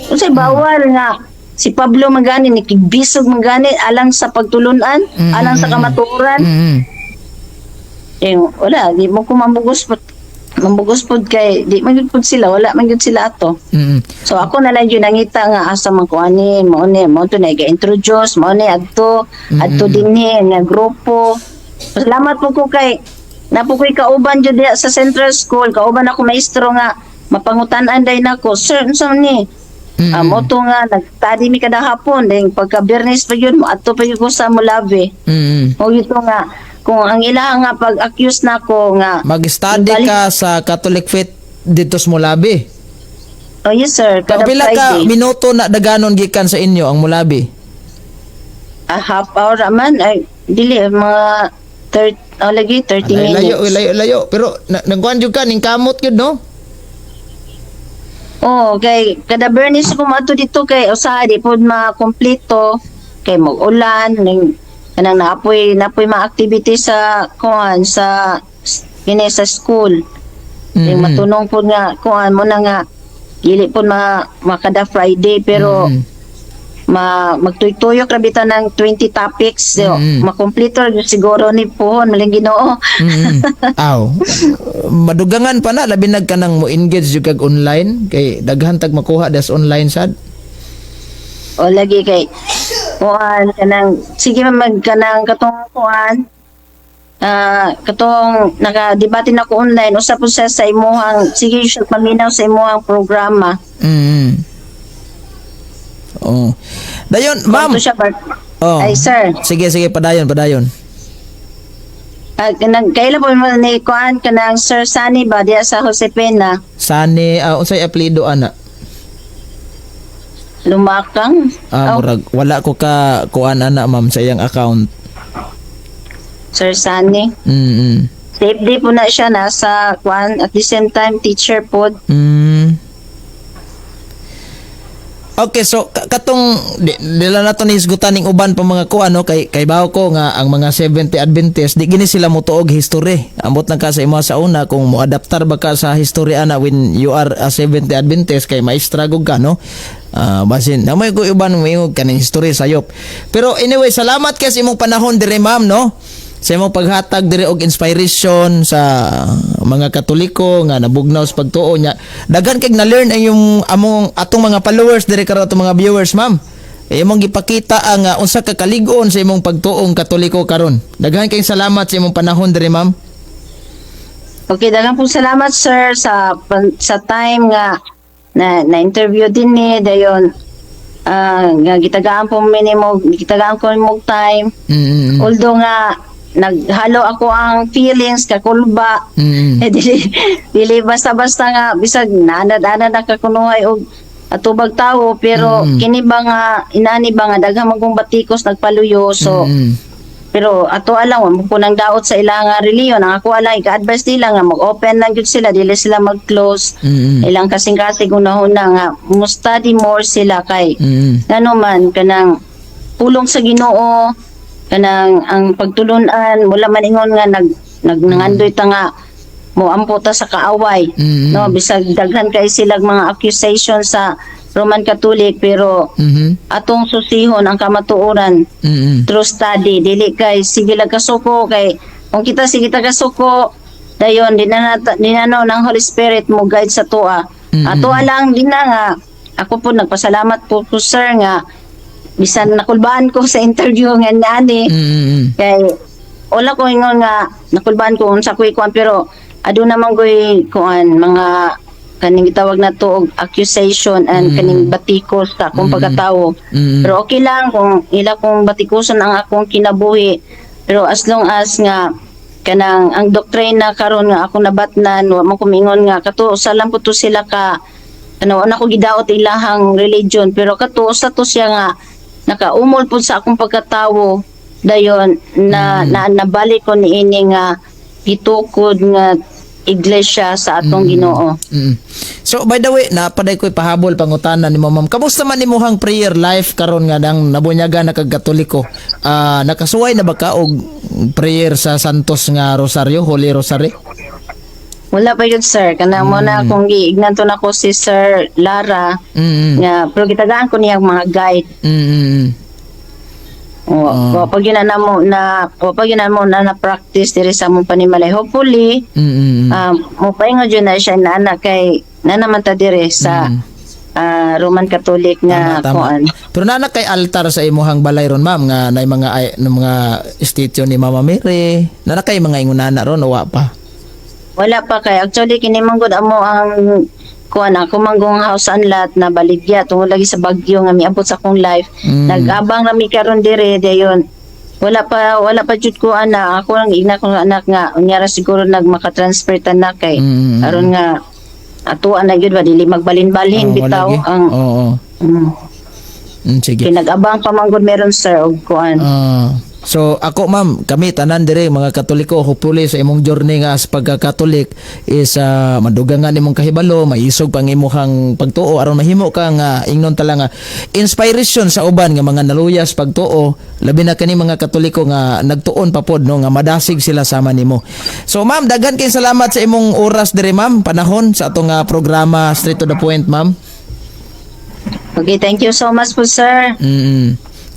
Unsay bawal nga si Pablo magani nikigbisog magani alang sa pagtulunan, alang sa kamatuoran. Eh wala, di mo ko mamugos. Mambugos pod kay di man gyud pod sila, wala man gyud sila ato. So ako na lang yun nangita nga asa man ko ani, mao ni, mao to na introduce, mao ni adto, adto dinhi nga grupo. Salamat po ko kay napo ko'y kauban jud diha sa Central School, kauban ako maestro nga mapangutan-an day nako, "Sir, unsa man ni?" Ah, mo to nga nagstudy mi kada hapon, then pagka Biyernes pa yun mo adto pa yun ko sa Molave. O ito nga kung ang ilaha nga pag-accuse nako nga Mag-study ka sa Catholic Faith dito sa Molave? Oh yes, sir, kada Pila ka Friday. Minuto na daganon gikan sa inyo ang Molave? A half hour man ay dili, mga 30, oh, lagi 30 Ay, minutes. layo, layo, layo. Pero nagkuan jud ka ning kamot gyud, no? Oh, kay kada Biyernes ko moadto dito kay usahay di pod makumpleto kay mag-ulan ning kanang naapoy mga activity sa kuan sa kini sa school. Mm. Matunong pod nga kuan mo na nga dili pod ma makada Friday pero ma magtuytuyok ra bitaw ng 20 topics, so, makumpleto ra gyud siguro ni puhon maling Ginoo. Aw. Madugangan pa na, labi nag kanang mo engage jud kag online kay daghan tag makuha des online sad. O lagi kay kuan kanang sige man mag kanang katong kuan, katong naka-debate na ko online, usa po siya sa imuhang sige siya paminaw sa imuhang programa. Oh. Dayon, ma'am. Ma'am siya Bart. Oh. Ay, sir. Sige, sige, padayon, padayon. Kanang kaila po mo ni kuan kanang Sir Sunny ba diya sa Josepena? Sani, unsay apelyido ana? Lumakang. Ah, Oh, murag wala ko ka kuan ana, ma'am, sa iyang account. Sir Sunny. Safe day po na siya nasa kuan, at the same time teacher po. Okay, so katong dila na to ni hisgutan ning uban pa mga kuan, no, kay kay bawo ko nga ang mga 70 Adventist di gini sila motuog history. Ambot lang ka sa imo sa una kung moadaptar ba ka sa history ana when you are a 70 Adventist kay maestragog ka, no. Ah, basin na may ko uban moingog kaning history sayop. Pero anyway, salamat kay sa imong panahon dire, ma'am, no, sa imong paghatag dire og inspiration sa mga Katoliko nga nabugnaw sa pagtuo niya. Daghan kay na-learn ang yung among atong mga followers dire karon, atong mga viewers, ma'am. Imong gipakita ang unsa ka kalig-on sa imong pagtuong Katoliko karon. Daghan kay salamat sa imong panahon dire, ma'am. Okay, daghang pong salamat, sir, sa time nga na na-interview din ni dayon, nga gitagaan po minimo, gitagaan ko mo time. Although nga naghalo ako ang feelings kakulba, eh dili dili basta-basta nga bisag naanad-anad na kakunuhay og atubag tawo, pero kini ba nga inani ba nga daghang magong batikos nagpaluyo, so pero ato alang wa mo po nang daot sa ilang nga reliyon. Ang ako alang ika-advise nila nga mag-open lang gyud sila, dili sila mag-close. Ilang kasing-kasing hunahuna nga mo study more sila kay ngano man kanang pulong sa Ginoo, kanang ang pagtulunan wala man ingon nga nag nagnangandoy ta nga mo ampo ta sa kaaway, no, bisag daghan kay silag mga accusation sa Roman Catholic, pero atong susihon ang kamatuoran through study, dili kay sige lang kasuko, kay kung kita sige ta kasuko dayon di na di na no ng Holy Spirit mo guide sa tuwa. Ato lang din na nga ako po nagpasalamat po ko, sir, nga bisan nakulbaan ko sa interview nga niani kay wala ko ingon nga nakulbaan ko unsa ko'y kuan, pero aduna man ko'y kuan mga kaning gitawag na to og accusation and kaning batikos sa akong pagkatawo. Pero okay lang kung ila kong batikuson ang akong kinabuhi. Pero as long as nga kanang ang doktrina karon nga ako nabatnan, wa man ko mingon nga kato sa lang po to sila ka ano, wala ko gidaot ilahang religion, pero kato sa to siya nga nakaumol pud sa akong pagkatawo, dayon na na nabalik ko niini nga gitukod nga iglesia sa atong Ginoo. So by the way, napaday ko'y pahabol pangutana nimo, ma'am. Kamusta man imuhang prayer life karon nga nang nabunyaga na kag Katoliko? Ah, nakasuway na ba ka og prayer sa Santos nga Rosario, Holy Rosary? Wala pa yun, sir. Kanang mo na kung giignan to nako si Sir Lara nga pero gitagaan ko niya ang mga guide. Wa pa gyud na mo na na practice diri sa among panimalay. Hopefully mo paingon jud na siya na anak kay na naman ta diri sa Roman Catholic nga Tama, tama. kuan. Pero naa na kay altar sa imuhang balay ron, ma'am, nga nay mga ay, ng mga statue ni Mama Mary. Naa na kay mga ingunana ron o wa pa? Wala pa kay actually kini man gud amo ang kuan, ako manggong house and lot na baligya tungod lagi sa bagyo nga miabot sa akong life. Nag-abang ra mi karon dire dayon. Wala pa jud ko ana, ako lang ingna ko anak nga unya ra siguro nag maka-transfer ta na kay aron nga atuan na gyud ba, dili magbalin-balhin Oo, bitaw lagi. ang Oo. Sige. Kay nag-abang pa man gud meron, sir, og kuan. Ah. So ako, ma'am, kami tanan dire mga Katoliko, hopefully sa imong journey nga sa pagka-Catholic is madugangan imong kahibalo, maisog pang imuhang pagtuo aron mahimo ka nga ingnon tala nga inspiration sa uban nga mga naluyas pagtuo, labi na kani mga Katoliko nga nagtuon pa pod, no, nga madasig sila sama nimo. So ma'am, daghan kay salamat sa imong oras dire, ma'am, panahon sa atong programa Straight to the Point, ma'am. Okay, thank you so much po, sir.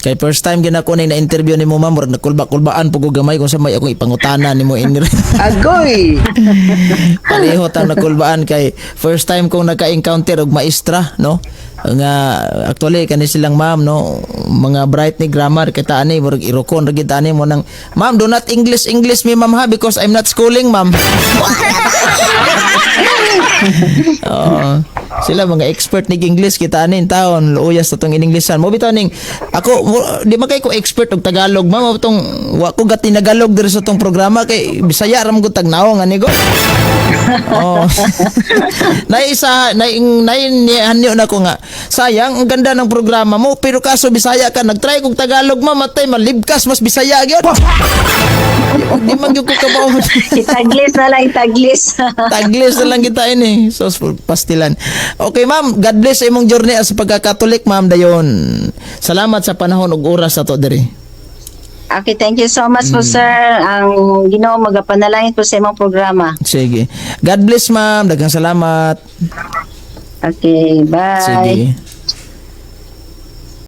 Kay first time gina ko ning na-interview nimo, ma'am, murag nakulba-kulbaan pug gamay kung sa may akong ipangutana nimo in. Agoy! Pareho tang nakulbaan kay first time kong naka-encounter og maestra, no? Nga actually kani silang ma'am, no, mga bright ni grammar kita ani, murag irokon ra gid ani mo nang, "Ma'am, do not English English me, ma'am, ha, because I'm not schooling, ma'am." Oo. Sila mga expert ni English kita ani taon luuyas sa tong ininglesan. Mo bitaw ning ako di man kay ko expert og Tagalog, ma'am, mo tong wa ko gati Tagalog diri sa tong programa kay Bisaya ra man gud tagnaong ani ko. Oh. Naisa nay nay hanyo na ko nga. Sayang, ang ganda ng programa mo pero kaso Bisaya ka. Nagtry kog Tagalog, ma'am, matay malibkas, mas Bisaya gyud. Di man gyud ko kabaw. Itaglis na lang, itaglis. Taglis na lang kita ini. So, pastilan. Okay, ma'am. God bless sa imong journey as pagka-Catholic, ma'am. Dayon. Salamat sa panahon ug oras ato diri. Okay, thank you so much po, sir. Ang Ginoo magapanalangin po sa imong programa. Sige. God bless, ma'am. Daghang salamat. Okay, bye. Sige.